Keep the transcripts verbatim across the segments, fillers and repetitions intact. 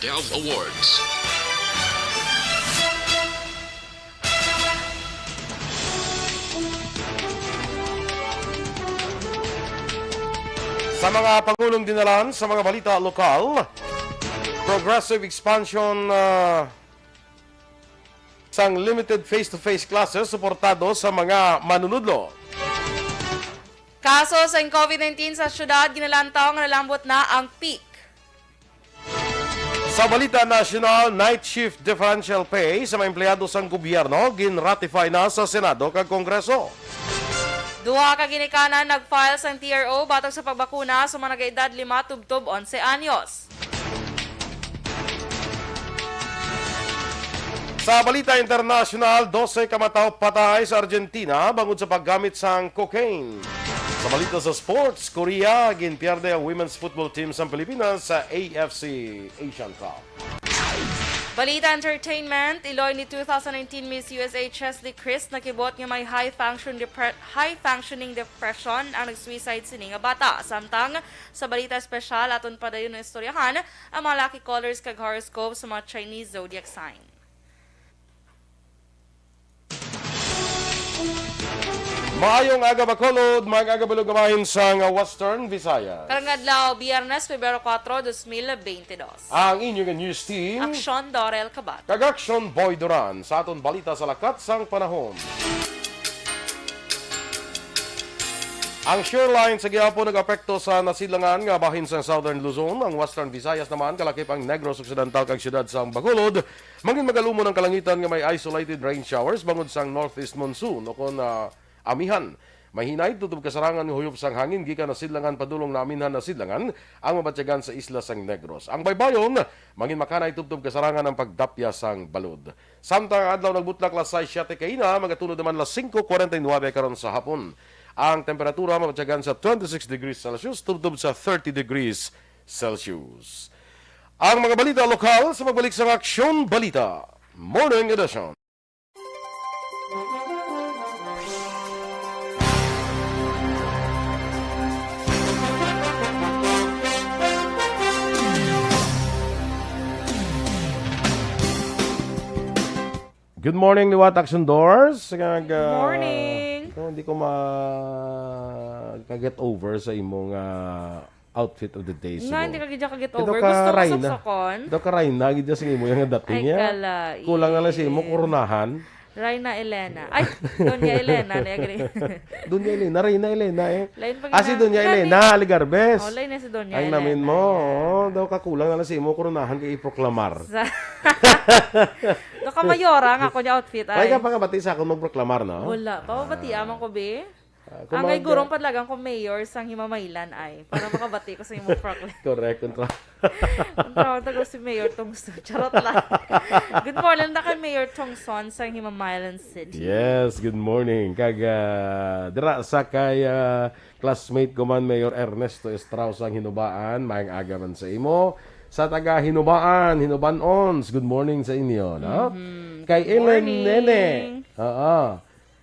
Dove Awards. Sa mga pangulong dinalan sa mga balita lokal, progressive expansion, ah, sang limited face-to-face classes suportado sa mga manunudlo. Kaso sa COVID nineteen sa syudad, ginalantaw nga nalambot na ang peak. Sa balita nasyonal, night shift differential pay sa mga empleyado sang gobyerno ginratify na sa Senado kag Kongreso. Duha ka ginikanan nag-file sang T R O batok sa pagbakuna sa mga nag-edad lima tubtob onse anyos. Sa balita internasyonal, dose ka matawo patay sa Argentina bangod sa paggamit sang cocaine. Sa balita sa sports, Korea, ginpierde ang women's football team sang Pilipinas sa A F C Asian Cup. Balita entertainment, iloy ni two thousand nineteen Miss U S A Cheslie Kryst nakibot nga may high function depre-, high functioning depression ang nag-suicide sini nga bata. Samtang sa balita espesyal, aton padayon nga istoryahan ang mga lucky colors kag horoscope sa mga Chinese zodiac sign. Maayong aga, Bacolod. Maayong aga, Bulog, bahin sang Western Visayas. Karong adlaw, Biyernes, Pebrero kuwatro, dos mil bente dos. Ang inyo nga news team, Aksyon Dorel Kabat. Kag Aksyon Boy Duran sa aton balita sa lakat sang panahon. Ang shear line sa gihapon nag-apekto sa nasidlangan nga bahin sang Southern Luzon. Ang Western Visayas naman, kalakip ang Negros Occidental kag siyudad sang Bacolod, mangin magalumon ang kalangitan nga may isolated rain showers bangod sang northeast monsoon o kon, ah, amihan. May hinay tubtob kasarangan nga huyop sang hangin gikan nasidlangan padulong naminhan nasidlangan ang mabatyagan sa isla sang Negros. Ang baybayon, mangin makanay tubtob kasarangan ang pagdapya sang balod. Samtang ang adlaw nagbutlak las sais siete kaina, magatulod naman las singko kuwarenta y nuwebe karon sa hapon. Ang temperatura mabatyagan sa twenty-six degrees Celsius tubtob sa thirty degrees Celsius. Ang mga balita lokal sa pagbalik sang Aksyon Balita Morning Edition. Good morning, liwat Action Doors. Kag, Good ah, morning. Ito, hindi ko ma-, ka-get over sa imong, ah, outfit of the day. Nga, hindi ka gid ka-get over. Gusto mo suksokon? Daw ka Rayna gid sa imo yung dating. Ay, niya. Kala, kulang na lang sa imo, eh, koronahan. Rayna Elena. Ay, Doña Elena, na agree. Doña Elena, Rayna Elena, eh. Lain pa. Ah, si Doña Elena Aligarbes. Oh, lain na si Doña Elena. Ang namin mo, oh, daw kakulang na lang sa imo, koronahan kay iproklamar. Sa Doka mayora nga ako niya outfit ay. Ay, ka pangabati sa akon magproklamar, no? Wala. Pamabati amang ko, be. Ah, kung angay mag- gurong padlagan ko mayor sang Himamaylan ay. Para makabati ko sa imong proclaim. Correct. Ang tra- Ang tawag tago si Mayor Tongson. Charot lang. Good morning na kay Mayor Tongson sang Himamaylan City. Yes, good morning. Kag, ah, dira sa kay, ah, classmate ko man, Mayor Ernesto Estrao sang Hinubaan, maayong aga man sa imo. Sa taga Hinubaan, Hinubanons, good morning sa inyo, no? Mhm. Kay Ellen Nene. Oo.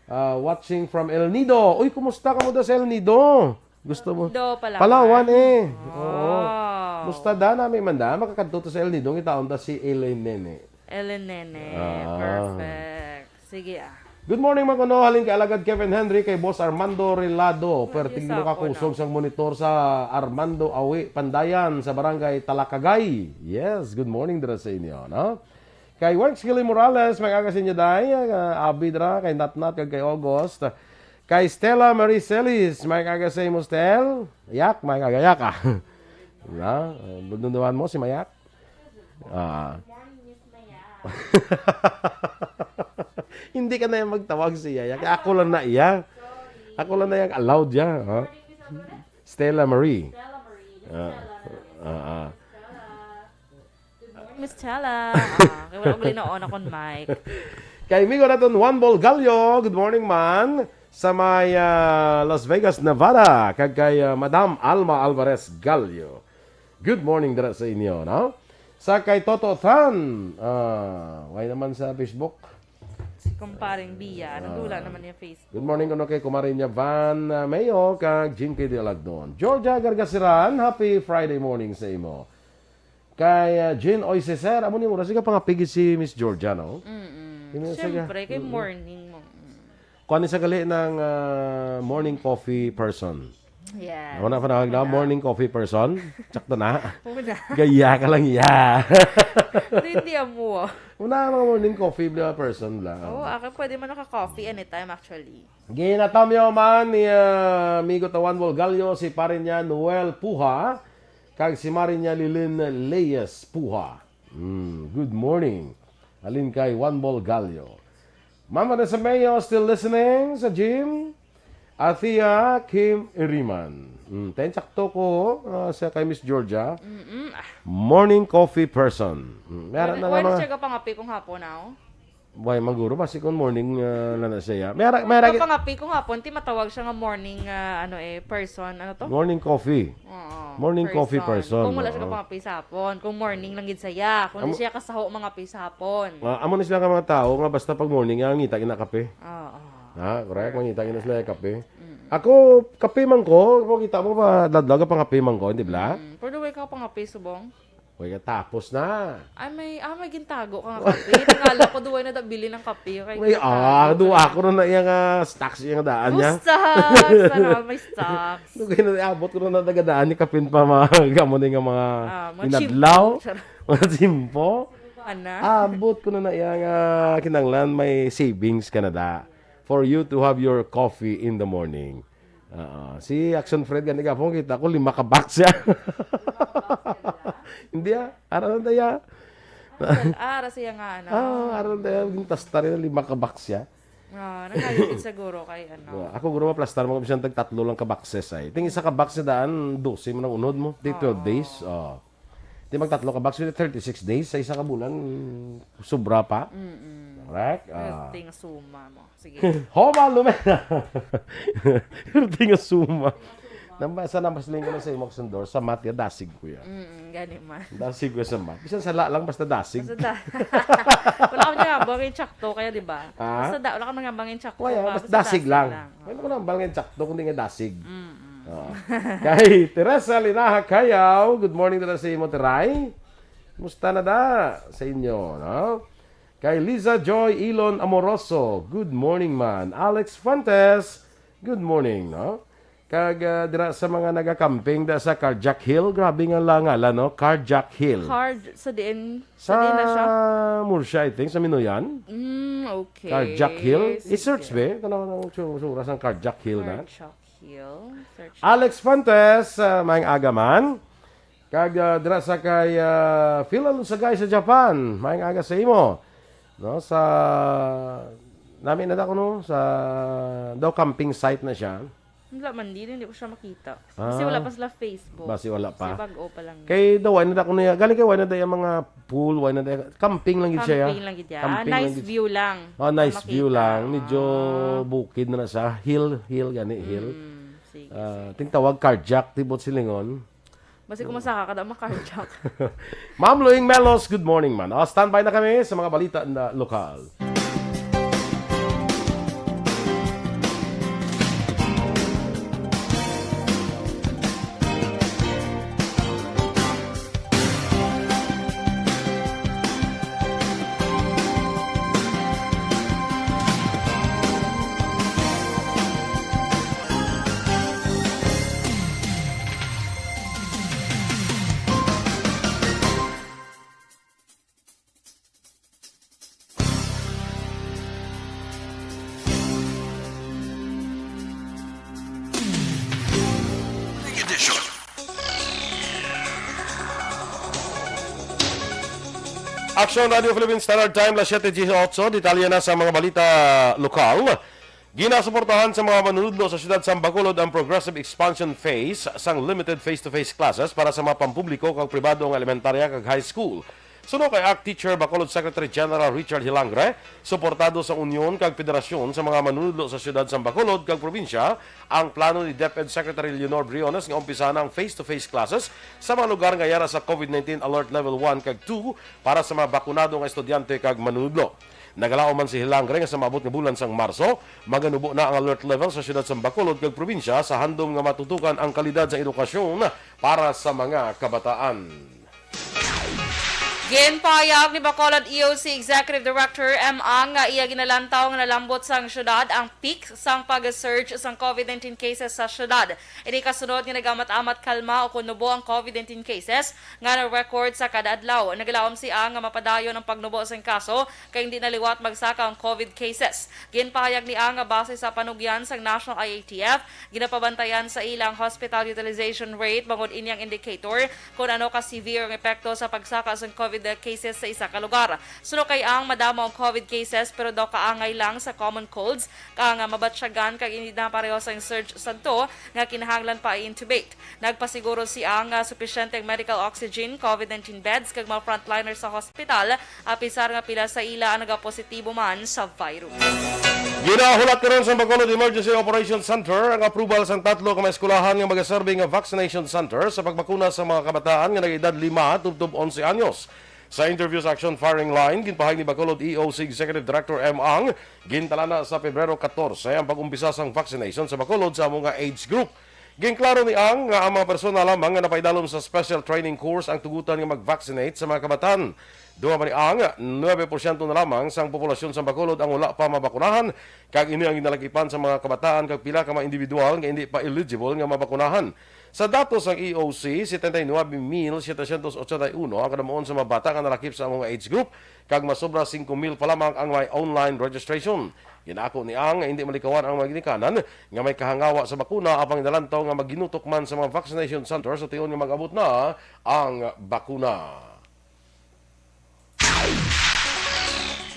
Ah, watching from El Nido. Uy, kumusta ka mo da sa El Nido? Gusto mo? Nido, Palawan. Palawan, eh. Oo. Wow. Musta da, nami man da? Makakadto to sa El Nido, ngitaon ta si Ellen Nene. Ellen Nene. Ah. Perfect. Sige, ah. Good morning, mga kuno. Halin kay Alagad Kevin Henry, kay Boss Armando Relado. Perting mo kakusog sang monitor sa Armando Awi, Pandayan, sa Barangay Talakagay. Yes, good morning dira sa inyo, no? Kay Works Gilly Morales, may aga sa inyo, day. Ah, Abi dira, kay Natnat, kag kay August. Kay Stella Marie Celis, may aga sa imo, Stel. Yak, may aga, yak, ah. Na, ah, dunduan mo si Mayak? Ah. Hindi ka na yung magtawag siya. Yak. Ako lang na iya. Ako lang na yung allowed, ya. Ha? Stella Marie. Ah, ah, ah. Miss Chella. Ah, kay wala ko linoon akong mic. Kay amigo naton Juan Bolgallo, good morning, man. Sa may, ah, Las Vegas, Nevada. Kag kay, ah, Madam Alma Alvarez Gallo. Good morning dira sa inyo, no? Sa kay Toto Tan. Ah, why naman sa Facebook? Si Kumparing Bia, nagdula naman niya Facebook. Good morning kuno kay Kumare niya Van, ah, Mayo, kag Jinky de Alagdon. Georgia Gargasiran, happy Friday morning sa imo. Kay, ah, Jean Oy Cesar, amo ni oras, sige, pangapigi si Miss Georgia, no? Mm-mm. Hindi na, sige. Siyempre, kay Mm-mm. morning mo. Mm. Kuan ni sa gali ng, ah, morning coffee person. Yes. Ako na panawag na, Wala. morning coffee person. Sakto na. Wala. Gaya ka lang, ya. Hindi, hindi amo. Wala mga morning coffee bla person bla. Oo, ako pwede man naka-coffee anytime, actually. Ginatamyo man ni, ah, Amigo Tawan Volgalyo si pare niya Noel Puha kag si mare niya Lilin Leyes Puha. Mm, good morning. Alin kay Juan Volgalyo. Mama Vanessa Mayo, still listening sa gym. Athea Kim Iriman. Mm, ten sakto ko, ah, sa kay Miss Georgia. Mm-mm. Ah. Morning coffee person. Mm, meron Wala, na wala naman. siya kapangapi kung hapon, aw? Why, maguro, basi kung morning, ah, lang na siya. May ara-, may ara-, Kapangapi kung hapon, ti matawag siya nga morning, ah, ano eh, person. Ano to? Morning coffee. Oo, Morning coffee person, Kung wala siya oo. kapangapi sa hapon, kung morning lang gid saya, kung di Amo- siya kasaho mangapi sa hapon. Ah, amo na sila ka mga tao nga basta pag morning, ang ngita gina kape. Oo. Ha, correct? Mangita gina sila kape. Mm. Ako, kape man ko, makita mo ba, dadlaga pang kape man ko, di ba? Mm. Pero way ka pangapi, subong? Way ka tapos na. Ay, may, ah, may gintago ka nga kape. Tingala ko, duway na da bili ng kape. Kay May, gintago ah, ka duwa na. ako na na iya nga stocks, iya nga daan niya. Stocks! Sana may stocks. Dugay na, abot ko na natagadaan ni Kapin pa mga gamo ni nga mga Ah, mga inadlaw. Chimpo. Charot. Mga chimpo. Ano? Abot ko na na iya nga kinanglan may savings ka na da for you to have your coffee in the morning. Oo. Si Action Fred gani gapon kita ko lima ka box siya. Hindi ah, aral na ya. Ah, ara siya nga, ano. Ah, aral na ya, gintastar na lima ka box siya. Ah, nagayod siguro kay ano. Yeah, ako guro maplastar mo bisan tag tatlo lang ka boxes ay. Ting isa ka box na daan, dose man ang unod mo. Di twelve Oo. days. Oh. Di mag tatlo ka box, thirty-six days sa isa ka bulan, sobra pa. Mm-mm. Correct? Ah. Perting suma mo. Sige. Homa Lumena. Perting suma. Nambasa na mas lingon sa imo sundor sa math ya dasig ko ya. Mm, gani man. Dasig ko sa math. Bisan sala lang basta dasig. Basta da-, wala ko niya bangin tsakto kaya, di ba? Ah? Basta da-, wala ka nga bangin tsakto Wala, ka, basta basta dasig dasig lang. lang. Wala ko nang bangin tsakto kundi nga dasig. Mm, mm. Oh. Kay Teresa Linaha Kayaw, good morning dala sa imo, Teray. Musta na da sa inyo, no? Kay Liza Joy Ilon Amoroso, good morning man. Alex Fuentes, good morning, no? Kag, ah, dira sa mga nagakamping da sa Cardiac Hill, grabe nga la-, ngalan, no? Cardiac Hill. Card, sa diin, sa Sa diin na siya? Murcia, I think, sa Minoyan. Mm, okay. Cardiac Hill. Sige. I-search, be. Tanaw na ang su-, sura sang Cardiac Hill na. Cardiac Hill. Search. Alex Fuentes, ah, maayong aga man. Kag, ah, dira sa kay, ah, Phil Alusagay sa Japan. Maayong aga sa imo. No, sa, nami na da ko, no? Sa, daw camping site na siya. Wala man, di, hindi ko siya makita. Kasi Ah. wala pa sila Facebook. Basi wala pa. Kasi bag-o pa lang. Kay daw, wala na da ko niya. Galing kay wala na da yung mga pool, wala na da. Camping lang gid siya, ya. Camping lang gid yan. Camping lang Nice gid. view lang Oh, ang nice view makita. lang. Medyo Ah. bukid na na siya. Hill, hill, gani, hill. Mm, sige, Ah, sige. Ting tawag cardiac, tibot silingon. Basi kung masaka ka, da makardiak. Ma'am Luing Melos, good morning, man. Ah, standby na kami sa mga balita na lokal. Action Radio Philippine Standard Time, las siete dieciocho. Detalye na sa mga balita lokal. Ginasuportahan sa mga manunudlo sa siyudad sang Bacolod ang progressive expansion phase sang limited face-to-face classes para sa mga pampubliko kag pribado nga elementarya kag high school. Suno kay ACT Teacher Bacolod Secretary General Richard Hilangre, suportado sa Unyon kag Federasyon sa mga Manunudlo sa Siyudad sang Bacolod kag Probinsya ang plano ni DepEd Secretary Leonor Briones nga umpisahan ang face-to-face classes sa mga lugar nga yara sa COVID nineteen Alert Level one kag two para sa mga bakunado nga estudyante kag manunudlo. Nagalaom man si Hilangre nga sa maabot nga bulan sang Marso, maganubo na ang alert level sa siyudad sang Bacolod kag probinsya sa handom nga matutukan ang kalidad sang edukasyon para sa mga kabataan. Ginpahayag ni Bacolod E O C Executive Director M. Ang nga iya ginalantaw nga nalambot sang syudad ang peak sang pag-surge sang COVID nineteen cases sa syudad. Ini kasunod nga nagamat-amat kalma o kon nubo ang COVID nineteen cases nga na-record sa kada adlaw. Naglaom si Ang nga mapadayon ang pagnubo sang kaso kay hindi na liwat magsaka ang COVID cases. Ginpahayag ni Ang nga base sa panugyan sang National I A T F, ginapabantayan sa ila ang hospital utilization rate bangod ini ang indicator kon ano ka severe ang epekto sa pagsaka sang COVID cases sa isa ka lugar. Suno kay Ang, madamo ang COVID cases pero daw kaangay lang sa common colds, kag nga mabatyagan kag hindi na pareho sang surge sadto nga kinahanglan pa i-intubate. Nagpasiguro si Ang nga supisyente ang medical oxygen, COVID nineteen beds kag mga frontliner sa hospital, apisar nga pila sa ila ang nagapositibo man sa virus. Ginahulat karon sa Bacolod Emergency Operations Center ang approval sang tatlo ka mga eskwelahan nga magaserbi nga vaccination center sa pagbakuna sa mga kabataan nga nag-edad lima tubtob onse anyos. Sa interview sa Action Firing Line, ginpahayag ni Bacolod E O C Executive Director M. Ang, gintalana sa Pebrero katorse ang pag-umpisa sang vaccination sa Bacolod sa amo nga age group. Ginklaro ni Ang nga ang mga persona lamang nga napaidalom sa special training course ang tugutan nga mag-vaccinate sa mga kabatan. Duha pa ni Ang, nuebe porsyento na lamang sang populasyon sa Bacolod ang wala pa mabakunahan, kag ini ang ginalakipan sa mga kabataan kag pila ka mga individual nga indi pa eligible nga mabakunahan. Sa datos sang E O C, setenta y nuebe mil setecientos ochenta y uno ang kadamuon sa mga bata nga nalakip sa among age group, kag mas sobra singko mil pa lamang ang may online registration. Ginaako ni Ang nga hindi malikawan ang mga ginikanan nga may kahangawa sa bakuna, apang nalantaw nga maginutok man sa mga vaccination center sa tion nga mag-abot na ang bakuna.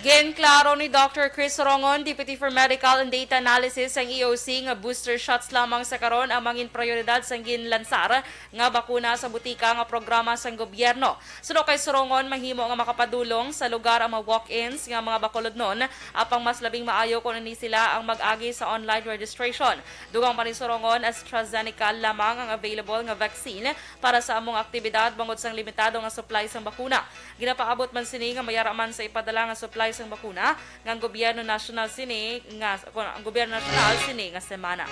Ginklaro ni Doctor Chris Sorongon, Deputy for Medical and Data Analysis sang E O C, nga booster shots lamang sa karon ang mangin prioridad sang ginlansar nga bakuna sa butika nga programa sang gobyerno. Suno kay Sorongon, mahimo nga makapadulong sa lugar ang mga walk-ins nga mga Bacolodnon, apang mas labing maayo kon ini sila ang mag-agi sa online registration. Dugang pa ni Sorongon, AstraZeneca lamang ang available nga vaccine para sa among aktibidad bangod sang limitado nga supply sang bakuna. Ginapaabot man sini nga may ara man sa ipadala nga supply sang bakuna nga ang gobyerno nasyonal sini nga, ang gobyerno nasyonal sini nga semana.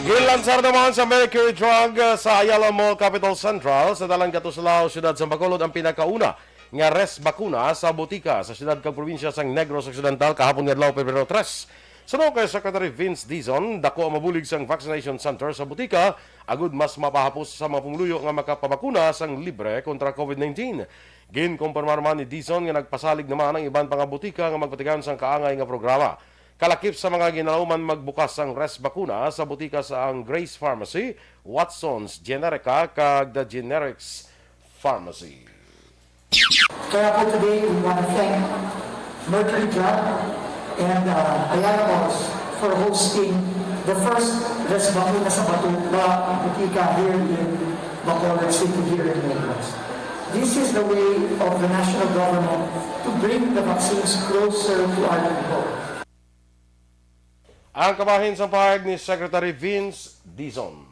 Ginlansar naman sa Mercury Drug, uh, sa Ayala Mall, Capital Central, sa Dalan Katuslao, Siyudad sa Bacolod, ang pinakauna nga res bakuna sa butika sa siyudad kag probinsya sang Negros Occidental kahapon nga adlaw, Pebrero tres. Suno kay Secretary Vince Dizon, dako ang mabulig sang vaccination center sa butika agud mas mapahapos sa mga pumuluyo nga makapabakuna sang libre kontra COVID nineteen. Ginkumpirmar man ni Dizon nga nagpasalig naman ang iban pa nga butika nga magpatigayon sang kaangay nga programa. Kalakip sa mga ginalauman magbukas sang res bakuna sa butika sa ang Grace Pharmacy, Watson's Generica, kag The Generics Pharmacy. Kaya po today, we want to thank Mercury Drug and, uh, Ayala Malls for hosting the first Res Bakuna sa Batu-, Ba-, Butika here in Bacolod City, here in Negros. This is the way of the national government to bring the vaccines closer to our people. Ang kabahin sang pahayag ni Secretary Vince Dizon.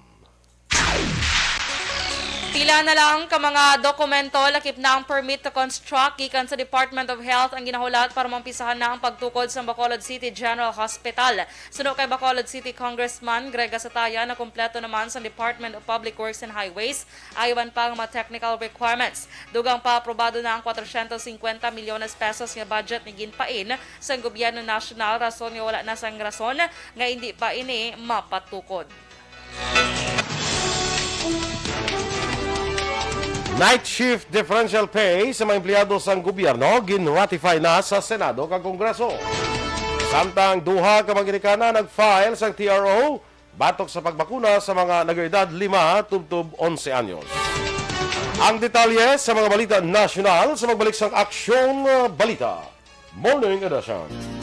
Pila na lang ka mga dokumento, lakip na ang permit to construct gikan sa Department of Health ang ginahulat para maumpisahan na ang pagtukod sa Bacolod City General Hospital. Suno kay Bacolod City Congressman Greg Gasatayan, nakumpleto naman sa Department of Public Works and Highways ang iban pa nga mga technical requirements. Dugang pa, aprobado na ang kwatrocientos cincuenta milyones pesos nga budget ni ginpain sang gobyerno nasyonal, rason nga wala na sang rason nga hindi pa ini mapatukod. Night shift differential pay sa mga empleyado sang gobyerno gin-ratify na sa Senado kag Kongreso. Samtang duha ka mga ginikanan nag-file sang T R O batok sa pagbakuna sa mga nag-edad lima tubtob onse anyos. Ang detalye sa mga balita nasyonal sa pagbalik sang Aksyon, uh, Balita. Morning edition.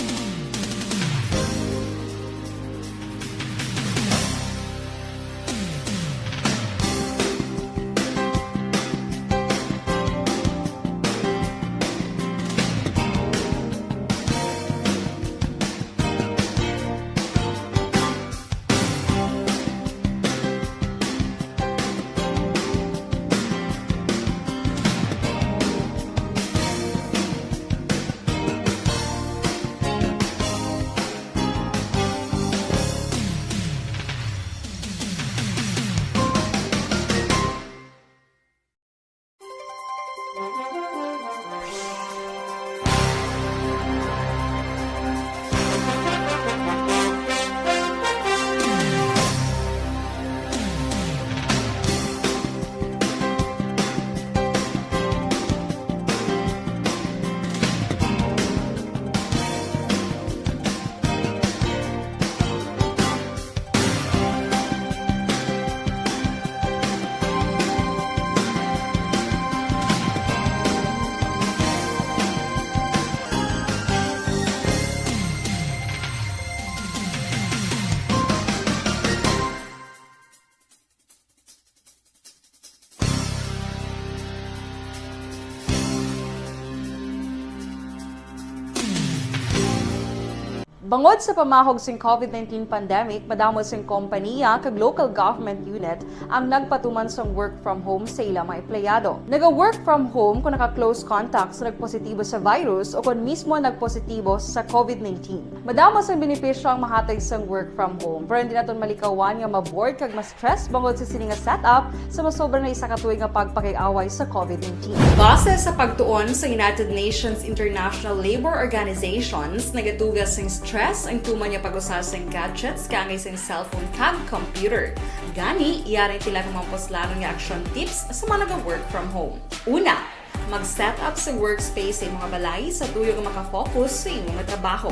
Bangod sa pamahog sing COVID nineteen pandemic, madamo sing kompaniya kag local government unit ang nagpatuman sang work from home sa ila mga empleyado. Naga-work from home kung naka-close contact sa nagpositibo sa virus o kon mismo nagpositibo sa COVID nineteen. Madamo sang benepisyo ang mahatag sang work from home, pero hindi naton malikawan nga ma-bored kag ma-stress bangod sa sini nga setup sa masobra na isa ka tuig nga pagpakig-away sa COVID nineteen. Base sa pagtuon sa United Nations International Labour Organizations, nagatugas sing stress ang tuman nga pag-usa sing gadgets kaangay sing cellphone kag computer. Gani, yari tila ka mga puslanon nga action tips sa mga naga-work from home. Una, mag-set up sa workspace sa imong balay sa tuyo nga makafocus sa imo nga trabaho.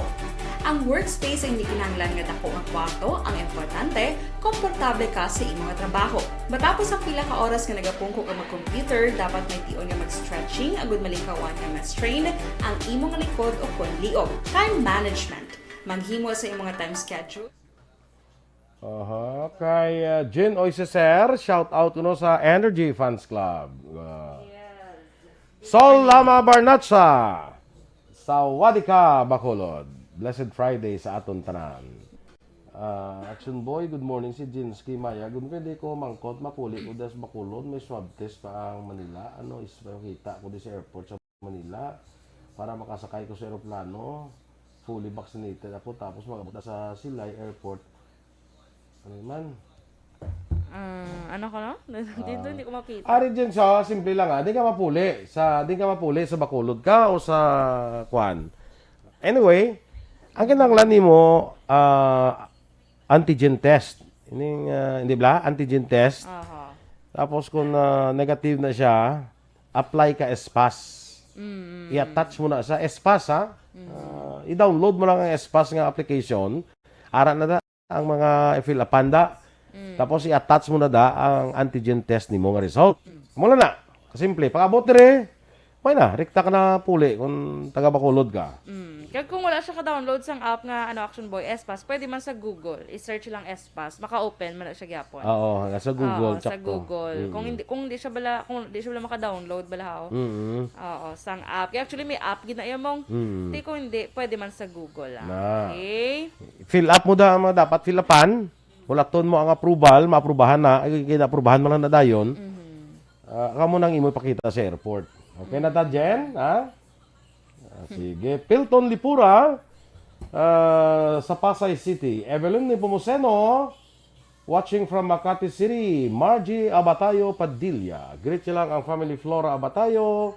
Ang workspace hindi kinahanglan nga dako nga kwarto, ang importante, komportable ka sa imo nga trabaho. Matapos ang pila ka oras nga nagapungko ka mag-computer, dapat may tion nga mag-stretching agud malikawan nga ma-strain ang imo nga likod o kon liog. Time management. Maghimo sa imo nga time schedule. Aha, kay uh, Jin Oiseser, shout out kuno sa Energy Fans Club. Uh, Sol Lama Barnacha, Sawadika, Bacolod. Blessed Friday sa aton tanan. Ah, Action Boy, good morning. Si Jinsky Maya, good morning. Di ko mangkot, mapuli ko das Bacolod, may swab test pa ang Manila. Ano, is kita ko di sa airport sa Manila para makasakay ko sa eroplano. Fully vaccinated ako, tapos mag-abot na sa Silay Airport. Ano man? Ah, ano ko, no? Dito, hindi ko makita. Ari dyan sa simple lang, ah. Di ka mapuli. Sa, di ka mapuli sa Bacolod ka o sa kwan. Anyway, ang kinahanglan nimo, ah, antigen test. Ining, ah, hindi bala? Antigen test. Aha. Tapos kung ah, negative na siya, apply ka S pass. Mm. I-attach mo na sa S pass, ha? Ah, i-download mo lang ang S pass nga application. Ara na da ang mga i-fill upan da. Mm. Tapos i-attach mo na da ang antigen test nimo nga result. Mula na. Kasimple. Pag-abot dire, may na, rekta ka na puli kung taga Bacolod ka. Mm. Kag kung wala siya ka-download sang app nga ano, Action Boy, S pass, pwede man sa Google. I-search lang S pass. Maka-open man na siya gyapon. Oo, nga sa Google, Oo, sa tsakto. Google. Mm. Kung hindi kung hindi siya bala kung hindi siya bala maka-download bala, oh. Mm. Oo, sang app. Kaya actually may app gid na iya mong. Mm. Di kung hindi, pwede man sa Google lang. Na. Okay? Fill up mo da ang mga dapat fill upan. Hulaton mo ang approval, maaprubahan na, ay, kaya naaprubahan mo lang na dayon. Mhm. Ah, kamo nang imo ipakita sa airport. Okay na ta, Jen? Ha? Ah, sige. Pilton Lipura, ah, sa Pasay City. Evelyn Nepomuceno, watching from Makati City. Margie Abatayo Padilla. Greet niya lang ang family Flora Abatayo,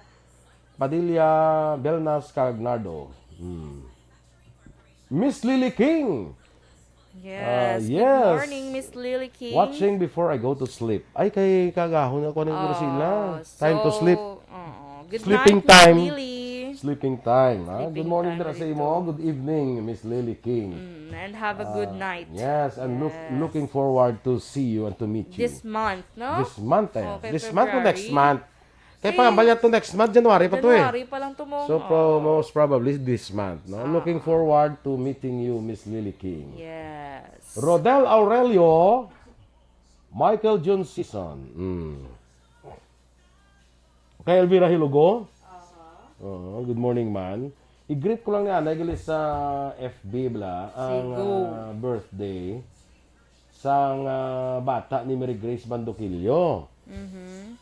Padilla, Belnas, kag Nardo. Hmm. Miss Lily King. Yes. Ah, Good yes. morning, Miss Lily King. Watching before I go to sleep. Ay, kay kagahon ako ng Oh, sila. Time to so, sleep. Oo. Good Sleeping night, Miss time. Lily. Sleeping time. Ha? Sleeping Good morning time dira sa dito. imo. Good evening, Miss Lily King. Mm, and have a good Ah, night. Yes, and look, Yes. looking forward to see you and to meet you. This month, no? This month, eh. Okay, This month o next February. Month? Kaya Si pag ang bayat to next month, January pa to eh. January pa lang to, Mong. So, Oh. pro, most probably this month, no? Ah. Looking forward to meeting you, Miss Lily King. Yes. Rodel Aurelio, Michael John Season. Mm. Kay Elvira Hilugo. Oo, good morning, man. I-greet ko lang ni Ana, gali sa F B bala, ang Sigo. ah, birthday sang ah, bata ni Mary Grace Bandoquillo. Mhm.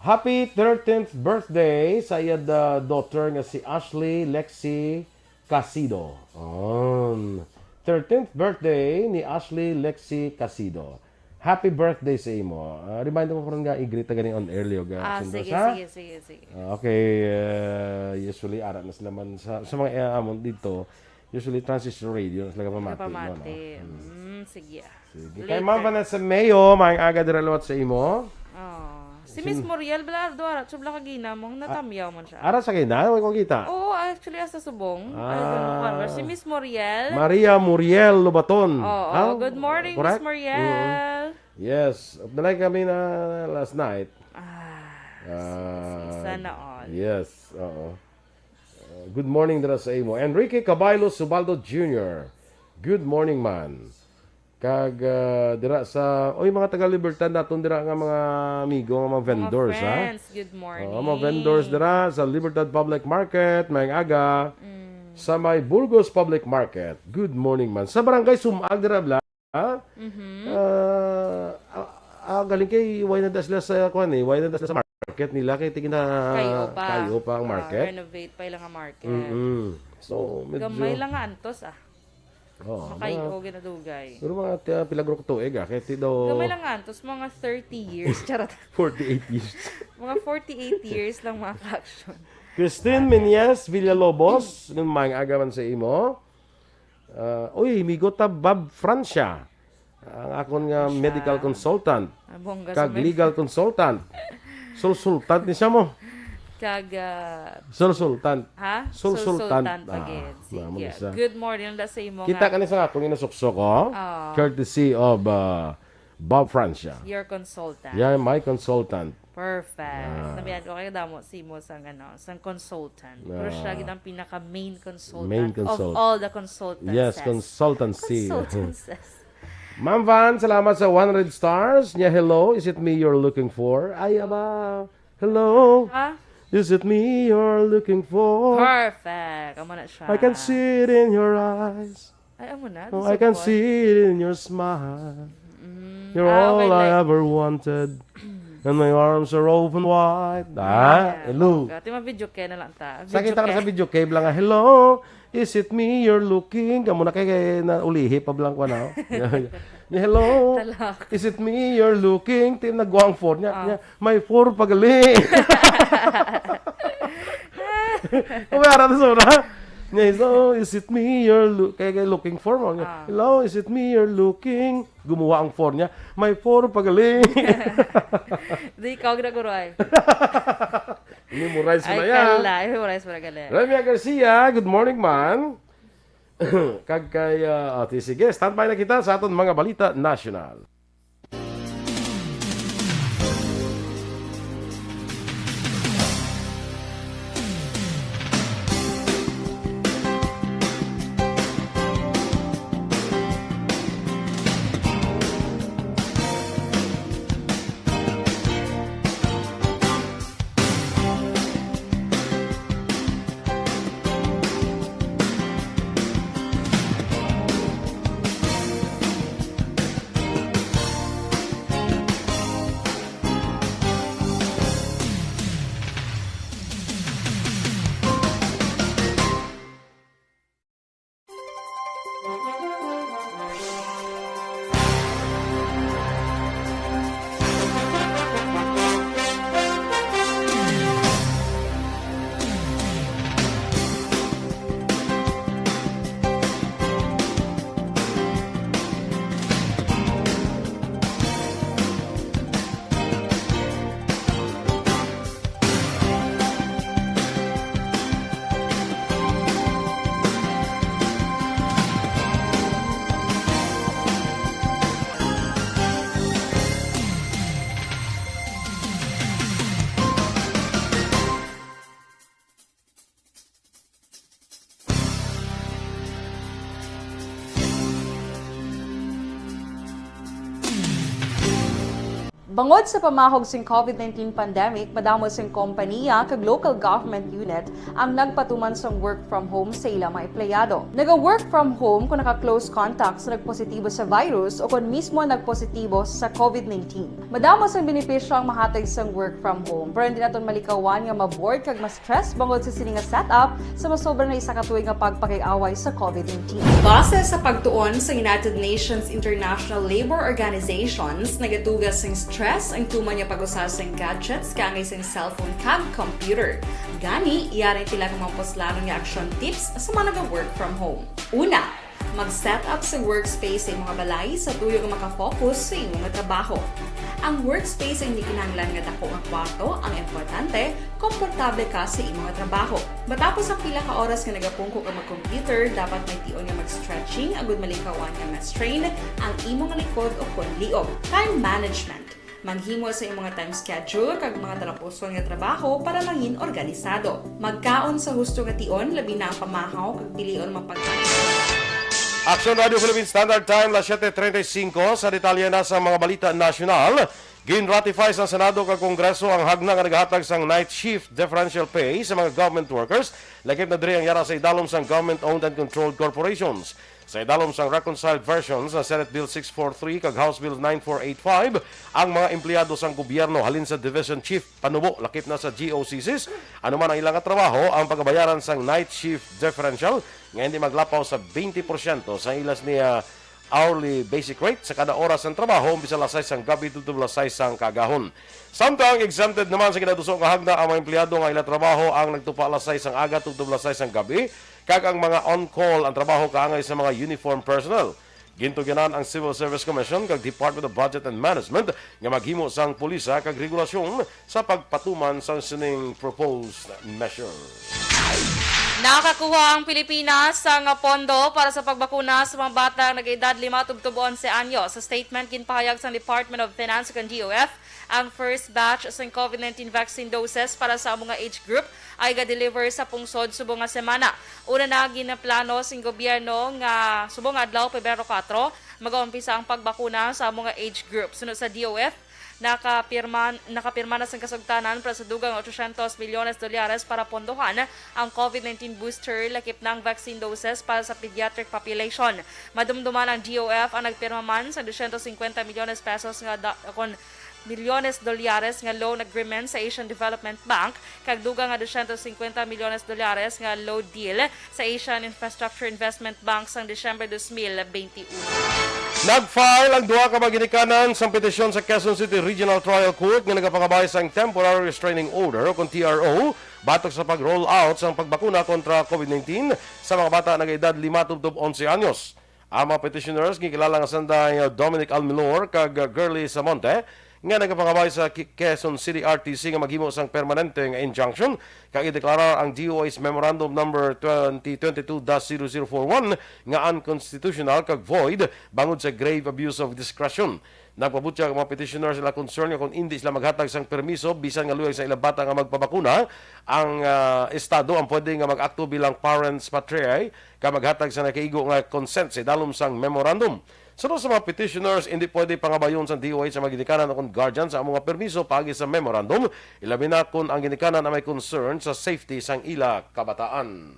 Happy thirteenth birthday sa iya da- daughter nga si Ashley Lexi Casido. On. Thirteenth birthday ni Ashley Lexi Casido. Happy birthday sa imo. Ah, remind ko karon nga i-greet ta gani on air, Leo, ga Ah, Sandro, sige, ha? sige, sige, sige. Ah, okay, ah, usually ara na sila man sa, sa mga eh, amon dito. Usually transistor radio na sila kapamati. Kapamati. No, no? Hmm. Mm, sige. Sige. Later. Kay Ma'am Vanessa Mayo, maayong aga dira liwat sa imo. Oh. Si Miss Muriel Belardo, ara, subla kagina mong natamyaw man siya. Ara sa kina, way ko kita. Oo, actually, asa subong. Ah. I don't know, ano. Si Miss Muriel. Maria Muriel Lobaton. Oo, Ah, good morning, correct? Miss Muriel. Mm. Yes. Updalay kami na last night. Ah, Ah, sana all. Yes, oo. Uh, good morning dira sa imo. Enrique Caballo Subaldo Junior. Good morning, man. Kag uh, dira sa, oy, mga taga Libertad naton dira nga mga amigo, nga mga vendors, Mga ha? friends, good morning. Oo, mga vendors dira sa Libertad Public Market, maayong aga. Mm. Sa may Burgos Public Market. Good morning, man. Sa barangay Sumag, dira bala. Mhm. Ah, ah, ah, galing kay, why na da sila sa, kuwan eh, why na da sila sa market nila? Kay tigna Kayo pa. Kayo pa ang Ah, market. Renovate pa ila nga market. Mm-mm. So, medyo Gamay lang nga antos, ah. Oo, Makay mga o ginadugay. Pero mga tiya, pila guro ka tuig, ah? Kaya ti daw Gamay lang nga antos, mga thirty years. Charot. Forty-eight years. Mga forty-eight years lang, mga ka-action. Christine Menyes Villalobos, ngan maayong aga man sa imo. Ah, uy, migo ta Bob Francia. Ang akon nga Siya. medical consultant. Ah, bongga sa Kag med- legal consultant. Sulsultant ni siya mo. Kag, ah, Sulsultant. Ha? Sulsultant. Sulsultant Ah, again. Sige. Mamo ni siya. Good morning, da sa imo Kita nga. ka ni sa akong inasuksok, oh. Ah. Courtesy of, uh, Bob Francia. Your consultant. Yeah, my consultant. Perfect. Ah. Nabihan ko kayo damo si mo sang, ano, sang consultant. Pero siya Ah. gid ang pinaka main consultant Main of consult- all the consultances. Yes, consultancy. Consultances. Ma'am Van, salamat sa one hundred stars. Nya, hello, is it me you're looking for? Ay, aba. Hello. Ha? Is it me you're looking for? Perfect. Amo na siya. I can see it in your eyes. Ay, amo na. Oh, This I is can what? see it in your smile. Mm. You're Ah, all okay, I like ever wanted. And my arms are open wide. Ah, Yeah, hello. bongga. Ito, ma-video kay na lang ta. Sa Video kita ka kay. sa video kay, bala nga, "Hello, is it me you're looking?" Kamo na kay, kay na ulihi pa bala ko na. Ni, "Hello, Talak. is it me you're looking?" Ti nagwa ang four niya. Ah. Niya, "My four pa gali." Kung may ara na sa una. Niya, "Hello, is it me you're loo-," kay, kay looking for mo. Niya, Ah. "Hello, is it me you're looking?" Gumuha ang four niya. "My four pa gali." Di ikaw ginaguroy. Memorize mo Ay, na yan. kala. Memorize mo na gali. Remia Garcia, good morning, man. Kag kay, ah, ati, sige, standby na kita sa aton mga balita nasyonal. Bangod sa pamahog sing COVID nineteen pandemic, madamo sing kompanya kag local government unit ang nagpatuman sang work from home sa ila mga empleyado. Naga-work from home kon naka-close contact sa nagpositibo sa virus o kon mismo ang nagpositibo sa COVID nineteen. Madamo sang benepisyo ang mahatag sang work from home, pero hindi naton malikawan nga ma-bored kag ma-stress bangod sa sini nga setup sa masobra na isa ka tuig nga pagpakig-away sa COVID nineteen. Base sa pagtuon sa United Nations International Labour Organizations, nagatuga sing stress ang tuman nga pag-usa sing gadgets kaangay sing cellphone kag computer. Gani, yari ang pila ka mga puslanon nga action tips sa mga naga-work from home. Una, mag-set up sa workspace sa imong balay sa tuyo nga makafocus sa imong trabaho. Ang workspace ay hindi kinahanglan nga dako nga kwarto, ang importante, komportable ka sa imong trabaho. Matapos ang pila ka oras nga nagapungko ka mag-computer, dapat may tion nga mag-stretching agud malikawan nga ma-strain ang imong likod o kon liog. Time management. Maghimo sa imong time schedule kag mga talapuson nga trabaho para mangin organisado. Magkaon sa husto nga tion, labi na ang pamahaw kag pilion mga pagkaon. Action Radio Philippine Standard Time, las siete treinta y cinco. Sa detalye na sa mga balita nasyonal, Gin-ratify sang Senado kag Kongreso ang hagna nga nagahatag sang night shift differential pay sa mga government workers, lakip na diri ang yara sa idalom sang government-owned and controlled corporations. Sa idalom sang reconciled version sa Senate Bill six four three kag House Bill nine four eight five, ang mga empleyado sang gobyerno halin sa Division Chief Panubo lakip na sa G O C Cs, ano man ang ila nga trabaho, ang pagabayaran sang night shift differential nga hindi maglapaw sa twenty porsyento sa ila niya hourly basic rate sa kada oras sang trabaho, umpisa alas sais sang gabi tubtob alas sais sang kaagahon. Samtang exempted naman sa ginaduso nga hagna ang mga empleyado nga ila trabaho ang nagtupa alas sais sang aga tubtob alas sais sang gabi, kag ang mga on-call ang trabaho kaangay sa mga uniform personnel. Gintugyanan ang Civil Service Commission kag Department of Budget and Management nga maghimo sang pulisa kag regulasyon sa pagpatuman sang sining proposed measure. Nakakuha ang Pilipinas sang pondo para sa pagbakuna sa mga bata nga nag-edad lima tubtob onse anyos. Sa statement ginpahayag sang Department of Finance kag D O F, ang first batch sang COVID nineteen vaccine doses para sa amo nga age group ay ga-deliver sa pungsod subong nga semana. Una na ginaplano sing gobyerno nga subong nga adlaw, Pebrero kuwatro, magaumpisa ang pagbakuna sa amo nga age group. Suno sa D O F, nakapirma, nakapirma na sang kasugtanan para sa dugang nga otsosyentos milyones dolyares para pondohan ang COVID nineteen booster, lakip na ang vaccine doses para sa pediatric population. Madumduman ang D O F ang nagpirma man sa dosyentos singkwenta milyones pesos nga da, kon milyones dolyares nga loan agreement sa Asian Development Bank kag dugang nga dosyentos singkwenta milyones dolyares nga loan deal sa Asian Infrastructure Investment Bank sang Disyembre dos mil bente uno. Nag-file ang duha ka mga ginikanan sang petisyon sa Quezon City Regional Trial Court nga nagapangabay sang temporary restraining order o kon T R O batok sa pag-roll out sang pagbakuna kontra COVID nineteen sa mga bata nga edad lima tubtob onse anyos. Ang mga petitioners gikilala nga sanday Dominic Almilor kag Girly Samonte nga nagapangabay sa Ki-, Quezon City R T C nga maghimo sang permanente nga injunction kag ideklarar ang D O H Memorandum Number twenty twenty-two dash zero zero four one nga unconstitutional kag void bangod sa grave abuse of discretion. Nagpabutyag ang mga petitioners sa ila concern nga kung indi sila maghatag sang permiso bisan nga luyag sa ila bata nga magpabakuna, ang, ah, estado ang pwede nga mag-akto bilang parens patriae kag maghatag sa nakaigo nga consent sa idalom sang memorandum. Suno sa mga petitioners, indi pwede pangabayon sang D O H ang mga ginikanan o kon guardian sa amo nga permiso paagi sa memorandum, ilabi na kon ang ginikanan ang may concern sa safety sang ila kabataan.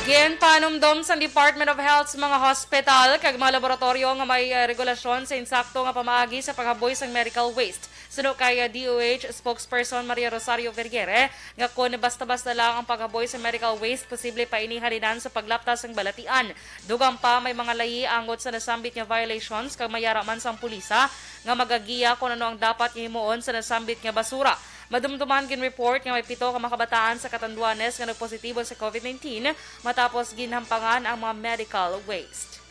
Ginpanumdom sang Department of Health sa mga hospital kag mga laboratoryo nga may, eh, regulasyon sa insakto nga pamaagi sa paghaboy sang medical waste. Suno kay, eh, D O H spokesperson Maria Rosario Vergere nga kon basta-basta lang ang paghaboy sa medical waste, posible pa ini halinan sa paglapta sang balatian. Dugang pa, may mga layi angot sa nasambit nga violations kag may yara man sang pulisa nga magagiya kon ano ang dapat nga himuon sa nasambit nga basura. Madumduman, gin-report nga may pito ka mga kabataan sa Catanduanes nga nagpositibo sa COVID nineteen matapos ginhampangan ang mga medical waste.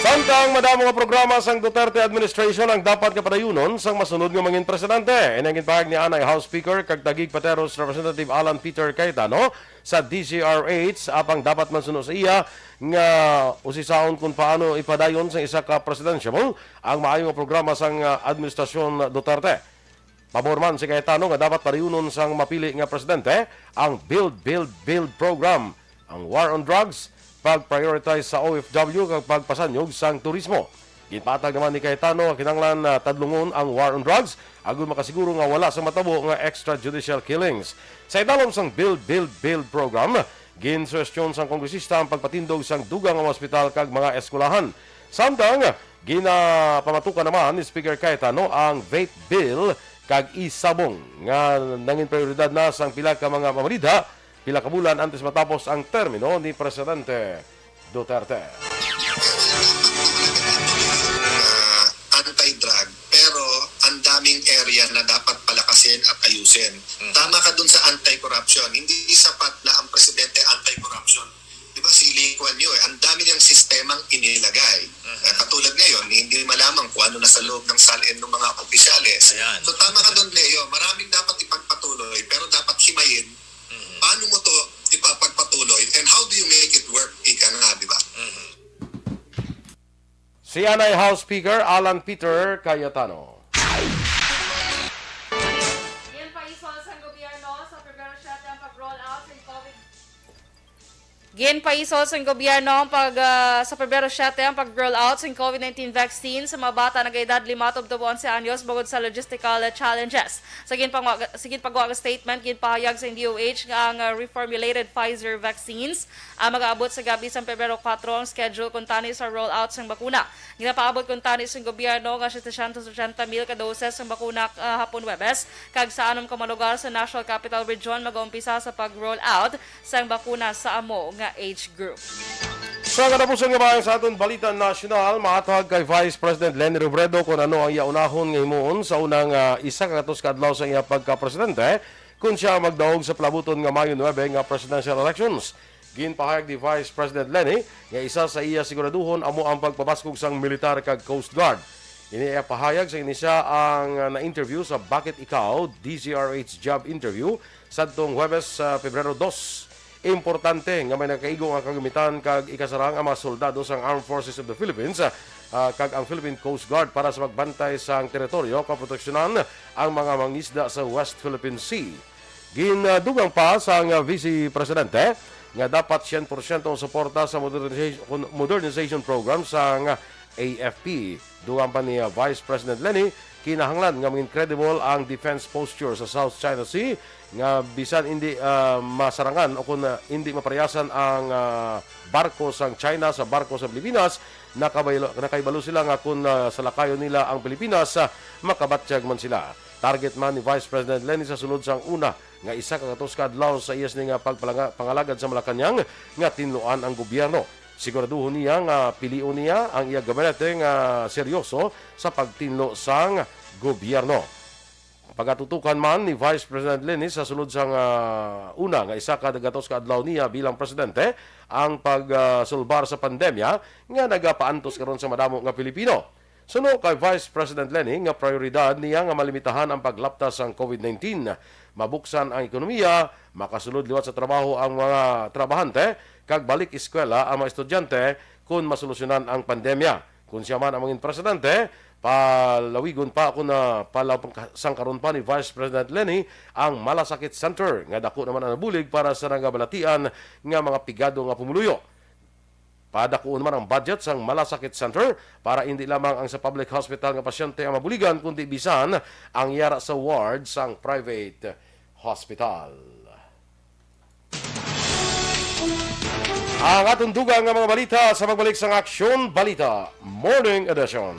Samtang madamo nga programa sang Duterte administration ang dapat nga padayunon sang masunod nga mangin presidente. Ini ang ginpahayag ni anay House Speaker kag Taguig Pateros Representative Alan Peter Cayetano sa D Z R H, apang dapat man suno sa iya nga usisaon kung paano ipadayon sang isa ka presidential ang maayo nga programa sang, ah, administrasyon Duterte. Pabor man si Cayetano nga dapat padayunon sang mapili nga presidente ang Build, Build, Build program, ang war on drugs, pag-prioritize sa O F W, kag pagpasanyog sang turismo. Ginpatag naman ni Cayetano nga kinahanglan na tadlungon ang war on drugs agud makasiguro nga wala sa matabo nga extrajudicial killings. Sa idalom sang Build, Build, Build program, ginsuhestyon sang kongresista ang pagpatindog sang dugang nga mga ospital kag mga eskwelahan. Samtang, ginapamatukan naman ni Speaker Cayetano ang vape bill kag e-sabong nga nangin prioridad na sang pila ka mga mamanidha pila ka bulan antes matapos ang termino ni Presidente Duterte. Ah, anti-drug, pero ang daming area na dapat palakasin at ayusin. Tama ka dun sa anti-corruption. Hindi sapat na ang presidente anti-corruption. Di ba, si Lee Kuan Yew, eh, ang dami niyang sistemang inilagay. Eh, katulad ngayon, hindi malaman kung ano na sa loob ng salin ng mga opisyales. Ayan. So, tama ka doon, Leo. Maraming dapat ipagpatuloy, pero dapat himayin. Paano mo to ipapagpatuloy? And how do you make it work? Ika nga, di ba? Si anay House Speaker Alan Peter Cayetano. Ginpaisol sang gobyerno sa Pebrero siyete ang pag-roll out sa COVID. Ginpaisod sang gobyerno ang pag, ah, sa Pebrero siete ang pag-roll out sang COVID nineteen vaccine sa mga bata nga edad lima tubtob onse anyos bangod sa logistical challenges. Sa ginpangwa-, sa ginpagwa nga statement, ginpahayag sang D O H nga ang, ah, reformulated Pfizer vaccines ang mag-aabot sa gab-i sang Pebrero kuwatro ang schedule kuntani sa roll out sang bakuna. Ginapaabot kuntani sang gobyerno nga setecientos ochenta mil ka doses sang bakuna, ah, hapon Huwebes, kag sa anom ka mga lugar sa National Capital Region magaumpisa sa pag-roll out sang bakuna sa amo nga age group. Sa katapusan nga bahin sa aton balita nasyonal, mahatag kay Vice President Leni Robredo kung ano ang iya unahon nga himuon sa unang, ah, isa ka gatos ka adlaw sa iya pagka-presidente, kung siya magdaog sa palabuton nga Mayo nuebe nga presidential elections. Ginpahayag ni Vice President Leni nga isa sa iya siguraduhon amo ang pagpabaskog sang militar kag Coast Guard. Ini iya pahayag sa ini siya ang, ah, na-interview sa Bakit Ikaw, D Z R H job interview, sadtong Huwebes, ah, Pebrero dos. Importante nga may nakaigo nga kagamitan kag ikasarang ang mga soldado sang Armed Forces of the Philippines, ah, kag ang Philippine Coast Guard para sa pagbantay sang teritoryo kag proteksyonan ang mga mangisda sa West Philippine Sea. Gindugang pa sang Vice Presidente nga dapat syen porsyento ang suporta sa modernization, modernization program sang A F P. Dugang pa ni, uh, Vice President Leni, kinahanglan nga mangin credible ang defense posture sa South China Sea, nga bisan hindi, uh, masarangan o kung, uh, hindi maparyasan ang, uh, barko sang China sa barko sa Pilipinas, nakabaylo-, nakahibalo sila nga kung, uh, salakayon nila ang Pilipinas, uh, makabatyag man sila. Target man ni Vice President Leni sa sulod sang una nga isa ka gatos ka adlaw sa iya sini nga pagpalanga-, pangalagad sa Malacañang nga tinluan ang gobyerno. Siguraduhon niya nga pilion niya ang iya gabinete nga seryoso sa pagtinlo sang gobyerno. Pagatutukan man ni Vice President Leni sa sulod sang, ah, una nga isa ka gatos ka adlaw niya bilang presidente ang pag, ah, sulbar sa pandemya nga nagapaantos karon sa madamo nga Pilipino. Suno kay Vice President Leni nga prioridad niya nga malimitahan ang paglapta sang COVID nineteen, mabuksan ang ekonomiya, makasulod liwat sa trabaho ang mga trabahante, kag balik eskwela ang mga estudyante kon masolusyonan ang pandemya. Kon siya man ang mangin presidente, palawigon pa ako na pala sang karon pa ni Vice President Leni ang Malasakit Center nga dako naman ang nabulig para sa nagabalatian nga mga pigado nga pumuluyo. Padakuon man ang budget sang Malasakit Center para hindi lamang ang sa public hospital nga pasyente ang mabuligan, kundi bisan ang yara sa ward sang private hospital. Ang atong dugang nga mga balita sa pagbalik sang Aksyon Balita Morning Edition.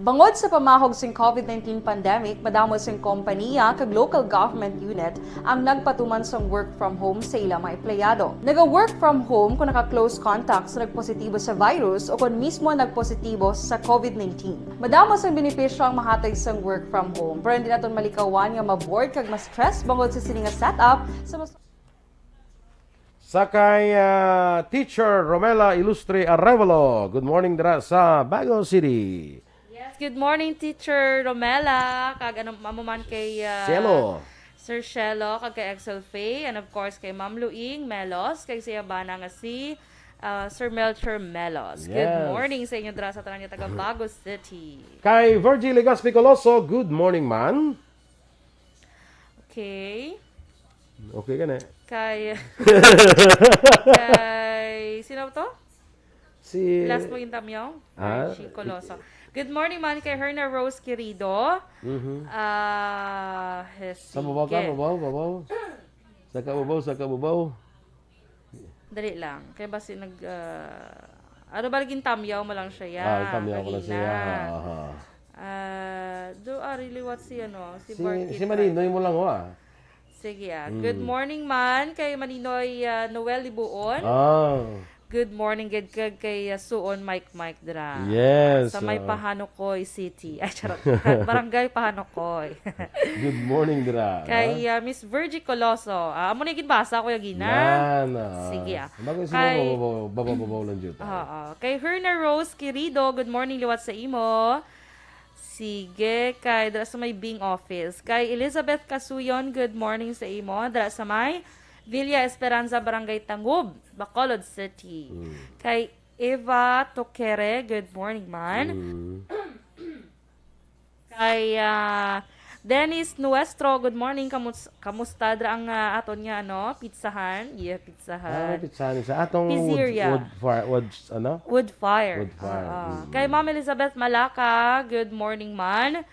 Bangod sa pamahog sing COVID nineteen pandemic, madamo sing kompaniya kag local government unit ang nagpatuman sang work from home sa ila mga empleyado. Naga-work from home kung naka-close contact sa nagpositibo sa virus o kung mismo nagpositibo sa COVID nineteen. Madamo sang benepisyo ang mahatag sang work from home, pero hindi naton malikawan nga ma-bored kag ma-stress bangod sa sini nga setup sa mas Sa kay, ah, Teacher Romela Ilustre Arevalo. Good morning dira sa Bago City. Yes, good morning, Teacher Romela. Kag ano, amo man kay, ah, Cielo. Sir Shelo, kag kay Excel Faye, and of course kay Ma'am Luing Melos, kag sa iya bana nga si, ah, Sir Melchor Melos. Good Yes. morning sa inyo dira sa tanan nga taga Bago City. Kay Virgie Legaspi Coloso, good morning, man. Okay. Okay ka na. Kay, kay, sino to? Si Last mo yung tamyaw? Ah? Virgie Coloso. Good morning man kay Herna Rose Querido. Mhm. Ah, Sa babaw ka, sige. babaw, babaw. Sa kababaw, sa kababaw. Dali lang. Kay basi nag, ah, ano ba, naging tamyaw mo lang siya, ya? Ah, tamyaw ko lang siya. Kagina. Aha. Ah, do, ah, really what si, ano, si Si, Marky si Maninoy mo lang, wa? Sige, ah. Mm. Good morning man kay Maninoy, ah, Noel Libuon. Ah. Good morning gid kag kay, ah, Suon Mike Mike dira. Yes, Sa may ah. Pahanokoy City. Ay, charot. Barangay Pahanokoy. Good morning, dira. Kay, ah, Miss Virgie Coloso. Ah, amo na yung ginbasa ko yung gina. Yan, ah. Sige, ah. Bago sila Kay babaw-, babaw-babaw lang dito. Oo. Kay Herna Rose Querido, good morning, liwat sa imo. Sige, kay dira sa may Bing office. Kay Elizabeth Casuyon, good morning sa imo. Dira sa may Villa Esperanza, Barangay Tangub, Bacolod City. Mm. Kay Eva Tokere, good morning man. Mm. Kay, ah, Dennis Nuestro, good morning. Kamus-, kamusta dra ang, ah, aton nga, ano, pizzahan? Yeah, Ah, may pizzahan. pizzahan sa atong wood, Pizzeria. wood fire, wood, ano? Wood fire. Wood fire. Oo. Mm-mm. Kay Ma'am Elizabeth Malaka, good morning man.